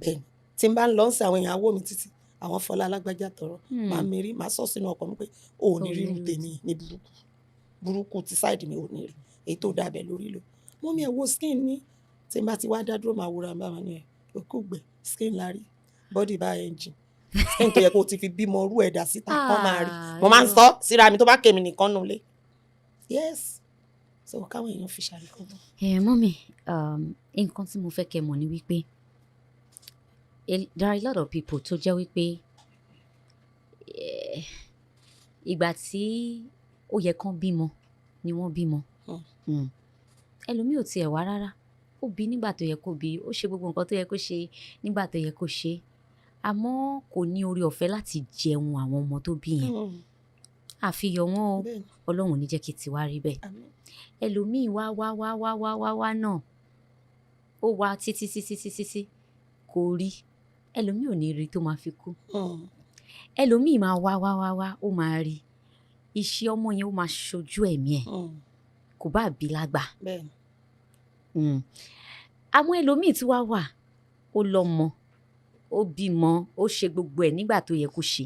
Bẹ́ẹ̀ni, tí n bá ń lọ sí, àwọn èèyàn á wò mí títí, àwọn Fọlá alágbájá tọrọ máa mi rí, máa sọ sínú ọkàn mi pé o ò ní Ò ní rírú rí. tèmi ní burúkú burúkú ti side mi, ò ní rí èyí tó dàbẹ̀ lórí lò. Mummy, ẹ wo skin ní. Tí n bá ti wá dá dúró, máa wúra bá wọn ní ẹ òkú gbẹ skin la rí, body bá engine skin tó yẹ kó o ti fi bímọ rú ẹ̀dá síta kán máa rí. Ah, Mo máa ń irọ́. sọ síra mi tó bá kèmí nìkan nulẹ̀. Yes, so káwọn èèyàn fi ṣàríkọ́gbọ́n. Ẹ mummy, nǹkan tí mo fẹ́ kẹ́ mọ̀ ni wípé there are a lot of people tó jẹ́ wípé ìgbà tí ó yẹ kán bímọ ni wọ́n bímọ. Ẹlòmíì ò tiẹ̀ wá rárá. Ó bí nígbà tó yẹ kó bí, ó ṣe gbogbo nǹkan tó yẹ kó ṣe nígbà tó yẹ kó ṣe. Àmọ́ kò ní oore ọ̀fẹ́ láti jẹun àwọn ọmọ tó bí yẹn. Àfihàn wọn o. Ọlọ́run ò ní jẹ́ kí tiwa rí bẹ́ẹ̀. Àmín. Ẹlòmíì wá wá wá wá wá wá wá náà, ó wá títí títí títí tí kò rí. Ẹlòmíì ò ní rí tó máa fi kú. Ẹlòmíì máa wá wá wá wá, ó máa rí. Iṣẹ́ ọmọ yẹn, ó máa ṣojú ẹ̀mí ẹ̀. Kò bá bí lágbà. Àwọn ẹlòmíì tí wá wà, ó lọ́mọ, ó bímọ, ó ṣe gbogbo ẹ̀ nígbà tó yẹ kó ṣe.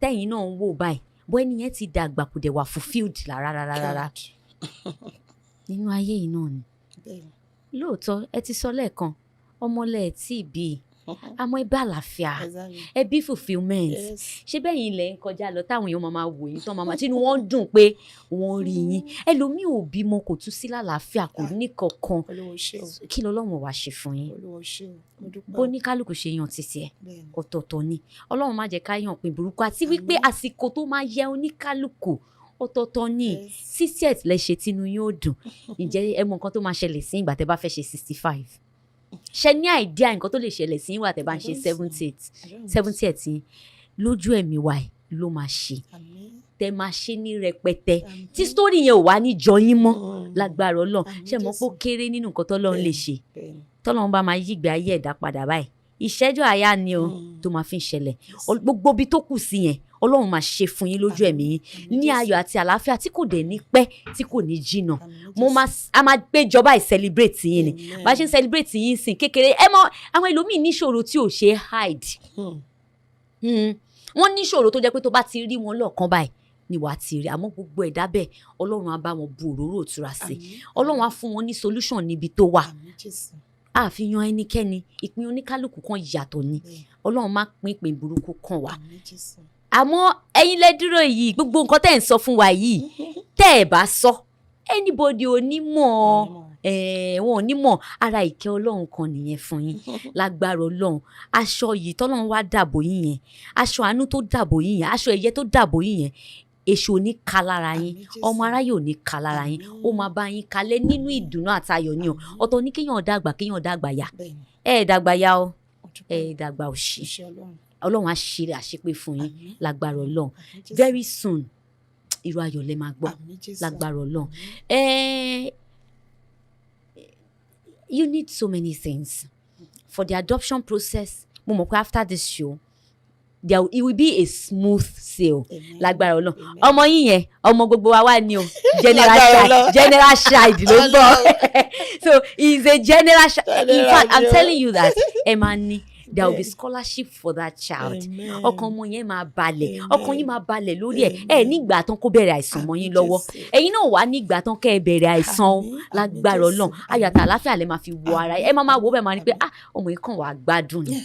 Tẹ́yìn náà ń wò báyìí, bọ́ ẹni yẹn ti dàgbà, kò dẹ̀ wà fulfilled rárá rárá rárá. God. Nínú ayé yìí náà ni. Lóòótọ́, ẹ ti sọ lẹ́ẹ̀kan, ọmọlẹ̀ ẹ̀ tí ì bí, àmọ́ ẹ bá àlàáfíà, ẹ bí fulfilment. Ṣé bẹ́yìn ilẹ̀ ń kọjá lọ táwọn èèyàn máa máa wò yín tán, máa máa tínú wọn ń dùn pé wọ́n rí yín? Ẹlòmíì ò bímọ, kò tún sí lálàáfíà, kò ní kankan. Olúwa ṣé o. Kí lọ́lọ́run wá ṣe fún yín? Olúwa ṣé o, mo dúpẹ́ Bó o. ní kálukú ṣe yan títí ẹ̀, ọ̀tọ̀ọ̀tọ̀ ni. Ọlọ́run má jẹ́ ká yàn pín burúkú, àti wípé Àmín. àsìkò tó máa yẹ oníkálukú, ọ̀tọ̀ọ̀tọ̀ ni. 60th lẹ ṣe, tínú yóò dùn. Ǹjẹ́ ẹ mọ nǹkan tó máa ṣẹlẹ̀ sí ìgbà tẹ́ bá fẹ́ ṣe 65? Ṣe ní idea nǹkan tó lè ṣẹlẹ̀ sí ìgbà tẹ́ bá ń ṣe I don't know. 70th? I don't know. 70th yín, lójú ẹ̀mí wa ẹ̀ ló máa ṣe. Àmín. Tẹ́ máa ṣe ní rẹpẹtẹ Àmín. tí story yẹn ò wá ní jọ yín mọ́ lágbára Ọlọ́run. Àmín Ṣé mọ̀ pé ó Jésù. kéré nínú nǹkan tọ́lọ́run lè ṣe? Tọ́lọ́run bá máa yí ìgbé ayé ẹ̀dá padà báyìí, ìṣẹ́jú àyà ni o tó máa fi ń ṣẹlẹ̀. Gbogbo ibi tó kù sí yẹn, Ọlọ́run máa ṣe fún yín lójú ẹ̀mí yín Àmín ní Jésù. ayọ̀ àti àlàáfíà tí kò dẹ̀ ní pẹ́, tí kò ní jìnà. Àmín Mo Jésù. máa a máa péjọba celebrate yín ni. Amen. Bá a ṣe ń celebrate yín sìn kékeré, ẹ mọ àwọn ẹlòmíì níṣòro tí ò ṣe é hide. Wọ́n ní ìṣòro tó jẹ́ pé tó bá ti rí wọn lọ́ọ̀kan báyìí ni wàá ti rí. Àmọ́ gbogbo ẹ̀dá bẹ́ẹ̀, Ọlọ́run á bá wọn bu òróró ìtura sí. Àmín. Ọlọ́run á fún wọn ní solution níbi tó wà. Àmín Jésù. Àfihàn ẹnikẹ́ni, ìpín oníkálukú kan yàtọ̀ ni. Ọlọ́run má pín ìpín burúkú kan wá. Àmín Jésù. Àmọ́ ẹ̀yin lẹ dúró yìí, gbogbo nǹkan tẹ́ ẹ̀ ń sọ fún wa yìí, tẹ́ ẹ̀ bá sọ, anybody ò ní mọ̀. Wọn ò ní mọ̀. Ara ìkẹ́ Ọlọ́run kan nìyẹn fún yín. Lágbára Ọlọ́run, aṣọ yìí tọ́lọ́run wá dàbò yín yẹn, aṣọ àánú tó dàbò yín yẹn, aṣọ ẹ̀yẹ tó dàbò yín yẹn, èṣù ò ní ka lára yín. Àmín Jésù. Ọmọ aráyé ò ní ka lára yín. Àmín. Ó máa bá yín kalẹ̀ nínú ìdùnnú àtayọ̀ ni o. Àmín. Ọ̀tọ̀ ní kéèyàn dàgbà, kéèyàn dàgbà yá. Bẹ́ẹ̀ni. Ẹ dàgbà yá o. Mo dúpẹ́. Ẹ dàgbà òṣì. Iṣẹ́ Ọlọ́run. Ọlọ́run á ṣe àṣepé fún yín. Àmín. Lágbára Ọlọ́run, Àmín Jésù. very soon, irú ayọ̀ lẹ máa gbọ́. Àmín Jésù. Lágbára Ọlọ́run. You need so many things for the adoption process. Mo mọ̀ pé after this show, it will be a smooth sail. Amen. Lágbára Ọlọ́run. Amen. Ọmọ yín yẹn, ọmọ gbogbo wa wà ní o, general Lágbára child. Ọlọ́run. General child ló ń bọ̀, so he is a general child. In fact, I'm General. telling you that ẹ máa ní, there will be Bẹ́ẹ̀ni. scholarship for that child. Amen. Ọkàn ọmọ yẹn máa balẹ̀. Amen. Ọkàn yín máa balẹ̀ lórí ẹ̀. Ẹ Amen. nígbà tán kó bẹ̀rẹ̀ àìsàn mọ́ yín Àmín lọ́wọ́. Jésù. Ẹ̀yin náà wà nígbà tán kẹ́ ẹ bẹ̀rẹ̀ àìsàn o. Àmín, àmín Lágbára Jésù. Ọlọ́run, ayọ̀ àti àlàáfíà lè máa fi wo ara ẹ. Máa máa wò ó bẹ́ẹ̀, máa ní pé, Àmín. "Ah, ọmọ yìí kàn wá gbádùn ni."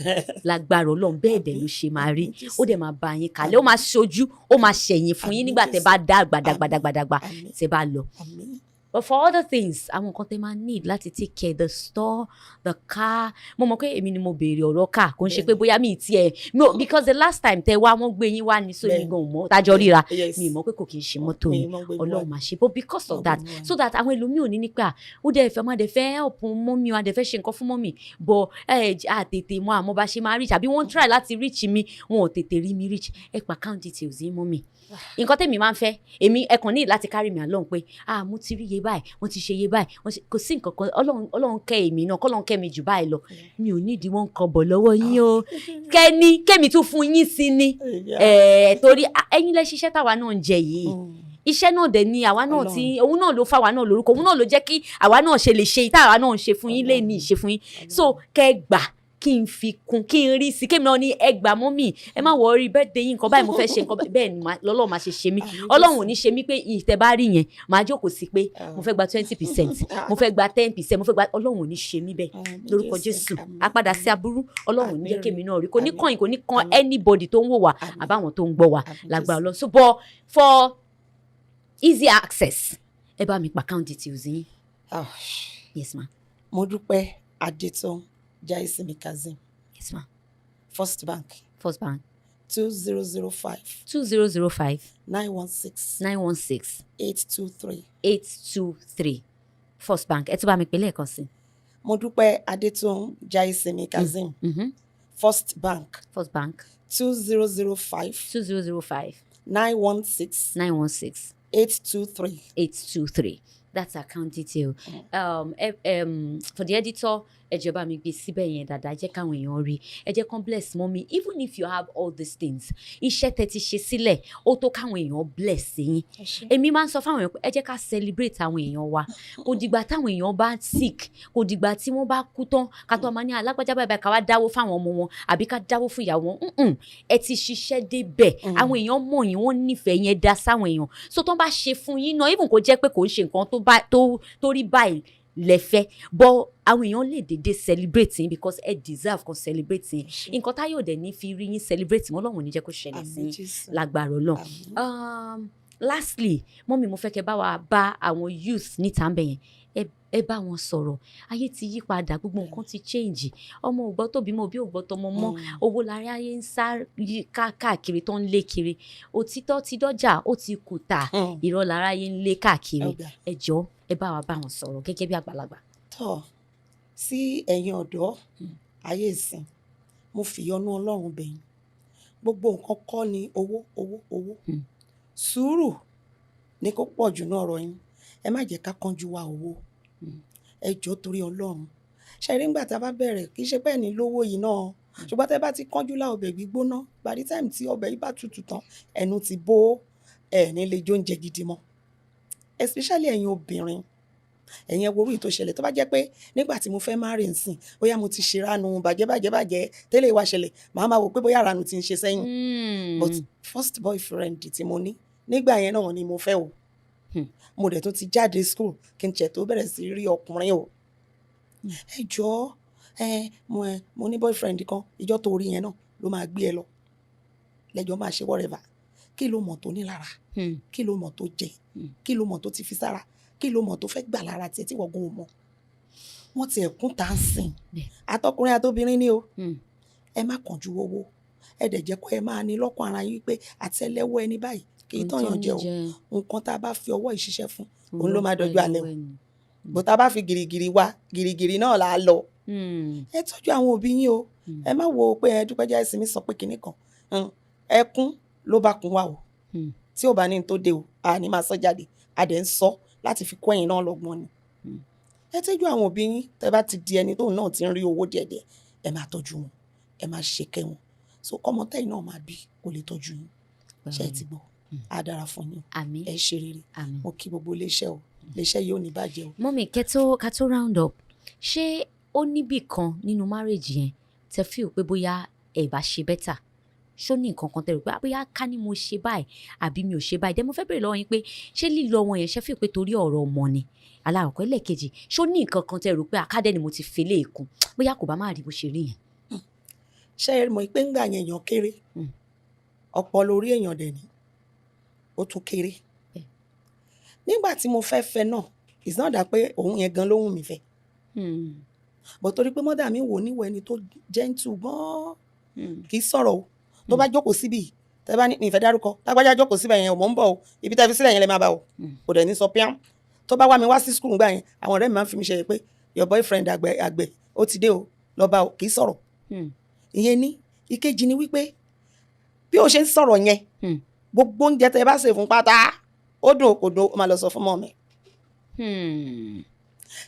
Lágbára Ọlọ́run, bẹ́ẹ̀ dẹ̀ ló ṣe máa rí. Àmín Jésù. Ó dẹ̀ máa bá yín kalẹ̀, ó máa ṣojú, ó máa ṣẹ̀yìn fún yín Àmín nígbà tẹ́ Jésù. bá dàgbà dàgbà dàgbà dàgbà, Àmín. tẹ́ bá lọ. Àmín. But for other things, àwọn nǹkan tẹ́ máa need láti take care, the store, the car, mo mọ̀ pé èmi ni mo béèrè ọ̀rọ̀ car. Kò ń ṣe pé bóyá mi tiẹ̀ mi ò, because the last time tẹ́ wá, wọ́n gbé yín wá ní, so mi gan ò mọ̀ tájọ́ ríra. Yes. Mi mọ̀ pé kò kì í ṣe mọ́tò Mi yín. mọ̀ pé wá. Ọlọ́run máa ṣe. But because of Wọ́n that, gbé yín wá. so that àwọn ẹlòmíì ò ní ní pé à ó dẹ̀ fẹ́, máa dẹ̀ fẹ́ help mummy, a dẹ̀ fẹ́ ṣe nǹkan fún mummy, but ẹ à tètè mọ àmọ́ bá ṣe máa reach, àbí wọ́n try láti reach mi, wọn ò tètè rí mi reach. Ẹ pa account details yín, mummy. Nǹkan tèmi máa ń fẹ́, èmi ẹ kàn ní láti carry me along pé, ah, mo ti rí iye báyìí, wọ́n ti ṣe iye báyìí, wọ́n ṣe. Kò sí nǹkan kan. Ọlọ́run, Ọlọ́run kẹ́ èmi náà, kọ́lọ́run kẹ́ mi jù báyìí lọ. Mi ò nídìí wọn kọ bọ̀ lọ́wọ́ yín o. Kẹ́ni kémi tún fún yín sí ni. Torí ẹ̀yin lẹ ṣiṣẹ́ táwa náà ń jẹ yìí. Iṣẹ́ náà dẹ̀ ni àwa náà ti, òun náà ló fà wá náà lórúkọ, òun náà ló jẹ́ kí àwa náà ṣe lè ṣe tá àwa náà ń ṣe fún yín lé ní ìṣe fún yín. So kẹ́ gbà kí n fi kún, kí n rí sí, kémi náà ní ẹ gbà, mummy, ẹ má worry, birthday yín, nǹkan báyìí mo fẹ́ ṣe, nǹkan báyìí. Bẹ́ẹ̀ ni lọ́lọ́run máa ṣe ṣe mí. Àmín. Ọlọ́run ò Jésù. ní ṣe mí pé ìtẹ́ bá rí yẹn, màá jókòó sí pé mo fẹ́ gba 20%, mo fẹ́ gba 10%, mo fẹ́ gba. Ọlọ́run ò ní ṣe mí bẹ́ẹ̀. Àmín. Lórúkọ Jésù. Àmín. Àpadà sí aburú, Ọlọ́run ò ní jẹ́ Àmín. kémi náà rí. Kò ní Àmín. kàn yín, kò ní kan Àmín. anybody tó ń wò wá, Àmín. àbáwọn tó ń gbọ́ wá. Àmín. Lágbára Jésù. Ọlọ́run. So but for easy access, ẹ bá mi pa account details yín. Ah, Yes, ma. Mo dúpẹ́ Adétọ́n Jaisimi Kazeem. Yes, ma. First Bank. First Bank. 2005 2005 916 916 823. 823, First Bank. Ẹ tún bá mi pè lẹ́ẹ̀kan sí. Mo dúpẹ́ Adétọ́n Jaisimi Kazeem. First Bank. First Bank. 2005 2005 916 916 823. 823. That's account detail. For the editor, ẹ jọ̀ọ́, bá mi gbé síbẹ̀ yẹn dáadáa, jẹ́ káwọn èèyàn rí. Ẹ jẹ́ kán bless mummy. Even if you have all these things, iṣẹ́ tẹ́ ti ṣe sílẹ̀ ó tó káwọn èèyàn bless yín. Èmi máa ń sọ fáwọn èèyàn pé ẹ jẹ́ ká celebrate àwọn èèyàn wa. Kò dìgbà táwọn èèyàn bá sick, kò dìgbà tí wọ́n bá kú tán ká tó máa ní alágbájá báyìí báyìí, ká wá dáwó fáwọn ọmọ wọn àbí ká dáwó fún ìyàwó wọn. Ẹ ti ṣiṣẹ́ débẹ̀, àwọn èèyàn mọ̀ yín, wọ́n nífẹ̀ẹ́ yẹn dá sáwọn èèyàn. So tó ń bá ṣe fún yín náà, even kò jẹ́ pé kò ń ṣe nǹkan tó bá tó rí báyìí lẹ́fẹ́, but àwọn èèyàn lè dédé celebrate yín because ẹ deserve kan celebrate yín. Nǹkan táyọ̀ dẹ̀ ní fi rí yín celebrate mọ́, Ọlọ́run ò ní jẹ́ kó ṣẹlẹ̀ sí Àmín yín. Jésù. Lágbára Ọlọ́run. Àmín. Lastly, mummy, mo fẹ́ kẹ́ bá wa bá àwọn youth níta ń bẹ̀ yẹn, ẹ bá wọn sọ̀rọ̀. Ayé ti yí padà, gbogbo nǹkan ti change. Ọmọ ò gbọ́ tóbi mọ́, òbí ò gbọ́ tọmọ mọ́. Owó lára ayé ń sá yí káàkiri tó ń lé kiri. Òtítọ́ ti dọ́jà, ó ti kùtà. Irọ́ lára ayé ń lé káàkiri. Ọ̀gá. Ẹ jọ̀ọ́, ẹ bá wa bá wọn sọ̀rọ̀ gẹ́gẹ́ bí àgbàlagbà. Tọ́ sí ẹ̀yin ọ̀dọ́ ayé ìsìn, mo fìyọ́nú Ọlọ́run bẹ̀ yín. Gbogbo nǹkan kọ́ ni owó, owó, owó. Sùúrù ní kó pọ̀ jù náà ọ̀rọ̀ yín. Ẹ má jẹ́ ká kánjú wá owó. Ẹ jọ̀ọ́, torí Ọlọ́run. Ṣe rí, nígbà tá a bá bẹ̀rẹ̀, kì í ṣe bẹ́ẹ̀ ní lówó yìí náà, ṣùgbọ́n tẹ́ bá ti kánjú lá ọbẹ̀ gbígbóná, by the time tí ọbẹ̀ yìí bá tutù tán, ẹnu ti bó, ẹ̀ ní lè jóúnjẹ gidi mọ́. Especially ẹ̀yin obìnrin. Ẹ̀yin ẹ wo orí tó ṣẹlẹ̀. Tó bá jẹ́ pé nígbà tí mo fẹ́ marry nsìn, bóyá mo ti ṣe ránu bàjẹ́ bàjẹ́ bàjẹ́ tẹ́lẹ̀ wá ṣẹlẹ̀, màá máa wò pé bóyá ránu ti ń ṣe sẹ́yìn. But first boyfriend tí mo ní nígbà yẹn náà ni mo fẹ́ o. Mo dẹ̀ tún ti jáde school kí n tiẹ̀ tó bẹ̀rẹ̀ sí rí ọkùnrin o. Ẹ jọ̀ọ́, ẹ mo ní boyfriend kan, ìjọ́ tó rí yẹn náà ló máa gbé ẹ lọ, lẹ́jọ́ máa ṣe whatever. Kí ló mọ̀ tó ní lára? Kí ló mọ̀ tó jẹ? Kí ló mọ̀ tó ti fi sára? Kí ló mọ̀ tó fẹ́ gbà lára tiẹ̀ tí wọ́n gan ò mọ̀? Wọ́n ti ẹ̀kún tá ń sìn, àtọkùnrin àtobìnrin ni o. Ẹ má kánjú owó. Ẹ dẹ̀ jẹ́ kó ẹ máa ní lọ́kàn ara yín pé àtẹ́lẹwọ́ ẹni báyìí kì í tọ̀yàn jẹ o. Nǹkan tá a bá fi ọwọ́ ìṣiṣẹ́ fún, òun ló máa dọjú alẹ́ o. Bó tá a bá fi gìrìgìrì wá, gìrìgìrì náà là á lọ. Ẹ tọ́jú àwọn òbí yín o. Ẹ má wo pé ẹ dúpẹ́ jẹ́ ìsinmi sọ pé kinní kan. Ẹkún ló bá kun wá o. Tí ò bá ní tó dé o, a ní máa sọ jáde. A dẹ̀ ń sọ láti fi kọ́ ẹ̀yin náà lọ́gbọ́n ni. Ẹ tọ́jú àwọn òbí yín. Tẹ́ bá ti di ẹni tóun náà ti ń rí owó díẹ̀díẹ̀, ẹ máa tọ́jú wọn, ẹ máa ṣèkẹ́ wọn, so kọ́mọ tẹ́yìn náà máa bí kó lè tọ́jú yín. Ṣé ẹ ti gbọ́? Á dára fún yín. Àmín. Ẹ ṣe rere. Àmín. Mo kí gbogbo iléeṣẹ́ o. Iléeṣẹ́ yìí ò ní bàjẹ́ o. Mummy, kẹ́ tó ká tó round up, ṣé ó níbì kan nínú marriage yẹn tẹ feel pé bóyá ẹ bá ṣe better? Ṣó ní nǹkan kan tẹ rò pé, "Ah, bóyá ká ní mo ṣe báyìí àbí mi ò ṣe báyìí"? Dẹ́ mo fẹ́ bèrè lọ́wọ́ yín pé ṣé lílọ wọn yẹn, ṣe feel pé torí ọ̀rọ̀ ọmọ ni aláàkọ́? Ẹlẹ́ẹ̀kejì, ṣó ní nǹkan kan tẹ rò pé àkádẹ́ ni mo ti fi lé kún, bóyá kò bá má rí bó ṣe rí yẹn? Ṣé ẹ mọ̀ pé ńgbà yẹn èèyàn kéré? Ọpọlọ orí èèyàn dẹ̀ ni ó tún kéré. Nígbà tí mo fẹ́ fẹ́ náà, it's not that pé òun yẹn gan ló wù mí fẹ́, but torí pé mother mi wò níwọ̀ ẹni tó gentle gan-an, kì í sọ̀rọ̀ o. Tó bá jókòó síbi, tẹ́ bá ní mi ìfẹ́ dárúkọ lágbájá, jókòó síbẹ̀ yẹn o, mò ń bọ̀ o, ibi tẹ́ fi sílẹ̀ yẹn lè máa bá o. Kò dẹ̀ ní sọ píám. Tó bá wá mi wá sí school gbà yẹn, àwọn ọ̀rẹ́ mi máa ń fi mi ṣe pé, "Your boyfriend àgbẹ̀ àgbẹ̀ ó ti dé o, lọ bá o." Kì í sọ̀rọ̀. Ìyẹn ní. Ìkejì ni wípé bí o ṣe ń sọ̀rọ̀ yẹn, gbogbo oúnjẹ tẹ́ bá sè fún pátá, ó dùn kò dùn, ó máa lọ sọ fún mọ́ mi.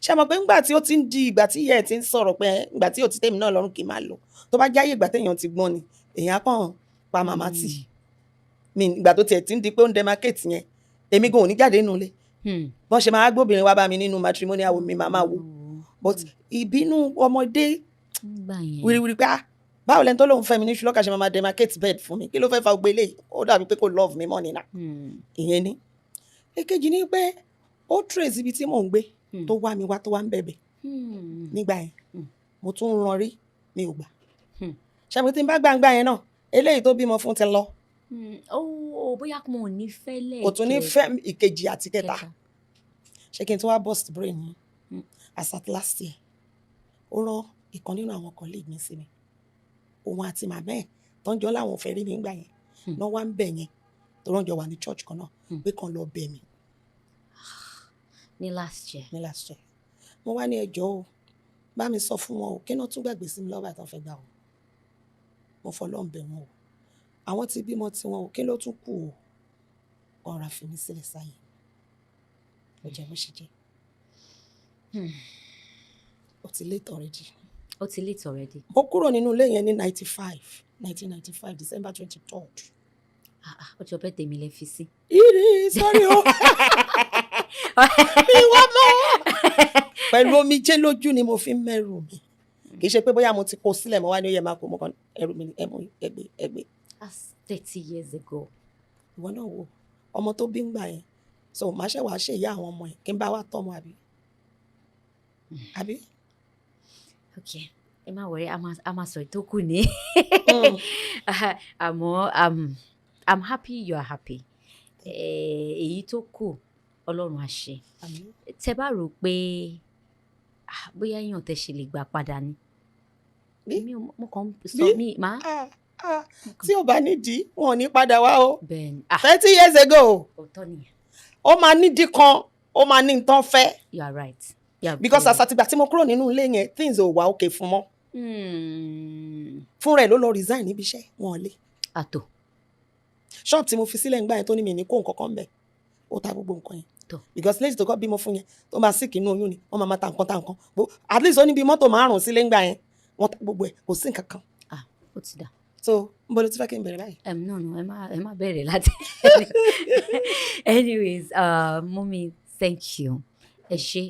Ṣé mọ̀ pé ńgbà tí ó ti ń di ìgbà tí ìyá ẹ̀ ti ń sọ̀rọ̀ pé ìgbà tí ò ti tèmi náà lọ́rùn kì í máa lọ, tó bá jáyé ìgbà téèyàn ti gbọ́n ni, èèyàn á kàn pa màmá tì mí. Ìgbà tó tiẹ̀ ti ń di pé ó ń demarcate yẹn, èmi gan ò ní jáde nínú ilé. Bọ́n ṣe máa gbóbìnrin wá bá mi nínú matrimonial home mi, máa máa wò. But ìbínú ọmọdé, Nígbà yẹn. wíríwírí pé, ah, báwo lẹni tó lóun fẹ́ mi ní ṣùlọ́kà ṣe máa máa demarcate bed fún mi? Kí ló fẹ́ fa gbogbo eléyìí? Ó dàbí pé kò love mi mọ́ nínà. Ìyẹn ni. Èkejì ni pé ó trace ibi tí mò ń gbé, tó wá mi wá, tó wá ń bẹ̀bẹ̀ nígbà yẹn. Mo tún ń ran rí, mi ò gbà. Ṣàpè tí n bá gbàǹgbà yẹn náà, eléyìí tó bímọ fún ti lọ. Oh, bóyá mo ò ní fẹ́ lẹ́ẹ̀kẹ́. Kò tún ní fẹ́ ìkejì àti kẹta. Ṣé kí n tún wá burst brain yín? As at last year, ó rán ìkan nínú àwọn colleague mi sí mi, òun àti màmá ẹ̀ tó ń jọ láwọn ò fẹ́ rí mi nígbà yẹn náà, wá ń bẹ̀ yẹn tó rán jọ wà ní church kan náà, pé kàn lọ bẹ̀ mí. Ní last year? Ní last year. Mo wá ní, ẹjọ́ o, bá mi sọ fún wọn o, kí náà tún gbàgbé sí mi lọ́wọ́ àtàn fẹ́ gbà o. Mo fọlọ́run bẹ̀ wọ́n o, àwọn tí bímọ tiwọn o, kí ló tún kù o? Ọ̀rọ̀ àfi mi sílẹ̀ sáyé, ó jẹ́ bó ṣe jẹ́. Ó ti late already. Ó ti late already. Mo kúrò nínú ilé yẹn ní 95, 1995, December 23rd. Ah ah, ọjọ́ birthday mi lẹ fi sí. Ìrì, sorry o, ìwọ mọ́. Pẹ̀lú omijé lójú ni mo fi ń mẹ́rù mi. Kì í ṣe pé bóyá mo ti kó sílẹ̀, mo wá ní ó yẹ máa kó. Mo kàn ẹrù mi, ẹmú ẹgbẹ́ ẹgbẹ́. That's 30 years ago. Ìwọ náà wò ọmọ tó bí ń gbà yẹn, so màá ṣe wàá ṣe ìyá àwọn ọmọ yẹn kí n bá wá tọ́mọ àbí. Okay, ẹ má worry, a máa sọ ìtókù ní. Àmọ́ I'm happy you are happy. Èyí tó kù, Ọlọ́run á ṣe. Àmín. Tẹ bá rò pé, ah, bóyá èèyàn tẹ ṣe lè gbà padà ni. Bí? Èmi ò, mo kàn ń sọ Bí? mi máa. Ah, ah, tí ò bá nídìí, wọn ò ní padà wá o. Bẹ́ẹ̀ni. Ah, 30 years ago. Òótọ́ nìyẹn. Ó máa nídìí kan, ó máa ní nǹkan fẹ́. You are right. You are Because very as àtìgbà tí mo kúrò nínú ilé yẹn, things ò wá okay fún mọ́. Fúnra ẹ̀ ló lọ resign níbi iṣẹ́ wọn lé. Àtò. Shop tí mo fi sílẹ̀ ńgbà yẹn tó ní mi ní kó nǹkan kan bẹ̀, ó ta gbogbo nǹkan yẹn. Tọ́. Because lẹ́yìn tó kọ́ bímọ fún yẹn, tó máa sick inú oyún ni wọ́n máa ma ta nǹkan, ta nǹkan. At least ó ní bí mọ́tò márùn-ún sílé ńgbà yẹn, wọ́n ta gbogbo ẹ̀, kò sí nǹkan kan. Ah, ó ti dà. So ń bọ́ ló ti fẹ́ kí n bẹ̀rẹ̀ báyìí? No, ẹ má bẹ̀rẹ̀ láti. Anyways, mummy, thank you. Ẹ ṣe.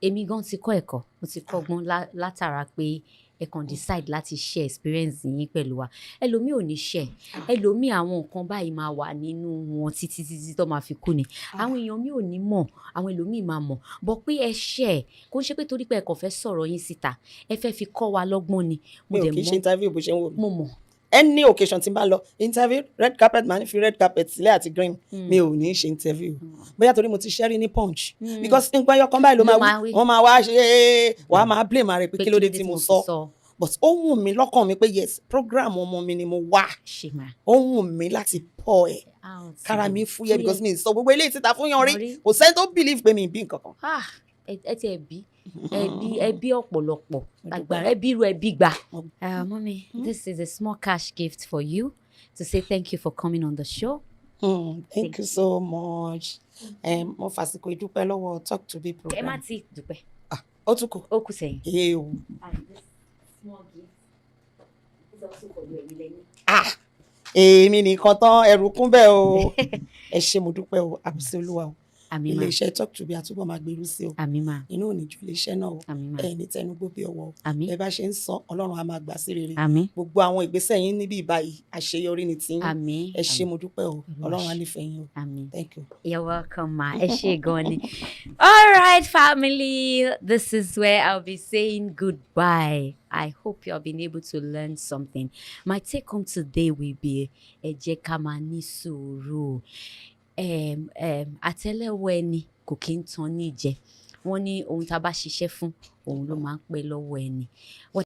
Èmi gan ti kọ́ ẹ̀kọ́, mo ti kọ́gbọ́n látara pé ẹ kàn decide láti share experience yín pẹ̀lú wa. Ẹlòmíì ò ní share, ẹlòmíì, àwọn nǹkan báyìí máa wà nínú wọn títí títí tó máa fi kú ni. Àwọn èèyàn mi ò ní mọ̀, àwọn ẹlòmíì máa mọ̀ bọ̀ pé ẹ share. Kò ń ṣe pé torí pé ẹ kàn fẹ́ sọ̀rọ̀ yín síta, ẹ fẹ́ fi kọ́ wa lọ́gbọ́n ni. Mo Mi ò dẹ̀ kì í ṣe mọ̀. interview bó ṣe ń wò mí. Mo mọ̀. Any occasion tí n bá lọ interview, red carpet, máa ní fi red carpet sílẹ̀ àti green. Mi ò ní ṣe interview, bóyá torí mo ti ṣẹ́rí ní Punch, because nǹkan ẹyọ kan báyìí ló Ló máa máa wí. Wí. Wọ́n máa wá ṣe é, wàá máa blame ara rẹ̀ pé kí ló dé tí mo sọ. But ó wù mí lọ́kàn mi pé yes, program ọmọ mi ni mo wá. Ṣe máa Ó wù mí láti pọ̀ ẹ̀ kára mi fúyẹ́, because mi sọ gbogbo eléyìí síta fún yan rí. Rí. Kò sẹ́ni tó believe pé mi ì bí nǹkan kan. Ah, ẹ ti ẹ bí ọ̀pọ̀lọpọ̀ agbára, ẹ bí irú ẹbí gbà. Mommy, this is a small cash gift for you to say thank you for coming on the show. Thank you so much. Mo fàsìkò ìdúpẹ́ lọ́wọ́ Talk to Be Ẹ má program. ti dúpẹ́. Ó tún kù. Ó kù sẹ́yìn. Ew. And this small gift is also for you, ẹ̀yin lẹ́yìn. Ah, èmi nìkan tán, ẹrù kún bẹ́ẹ̀ o. Ẹ ṣé, mo dúpẹ́ o. Àbùsí olúwa o. Àmín mà. Iléeṣẹ́ Talk to Be àtúbọ̀ máa gbèrú sí o. Àmín mà. Inú ò ní ju iléeṣẹ́ náà o. Àmín mà. Ẹ ní tẹnugbó bí ọwọ́ o. Àmín. Ẹ bá ṣe ń sọ, Ọlọ́run á máa gbà sí rere. Àmín. Gbogbo àwọn ìgbésẹ̀ yín níbí báyìí, àṣeyọrí ni tiyín. Àmín. Ẹ ṣé, mo dúpẹ́ o. Olúwa Ọlọ́run á ṣe. nífẹ̀ẹ́ yín o. Àmín. Thank you. You're welcome, ma. Ẹ ṣé gan ni. All right, family. This is where I'll be saying goodbye. I hope you have been able to learn something. My take home today will be, ẹ jẹ́ ká máa ní sùúrù. Àtẹ́lẹwọ́ ẹni kò kí ń tan ní jẹ. Wọ́n ní ohun tá a bá ṣiṣẹ́ fún, òun ló máa ń pẹ́ lọ́wọ́ ẹni. What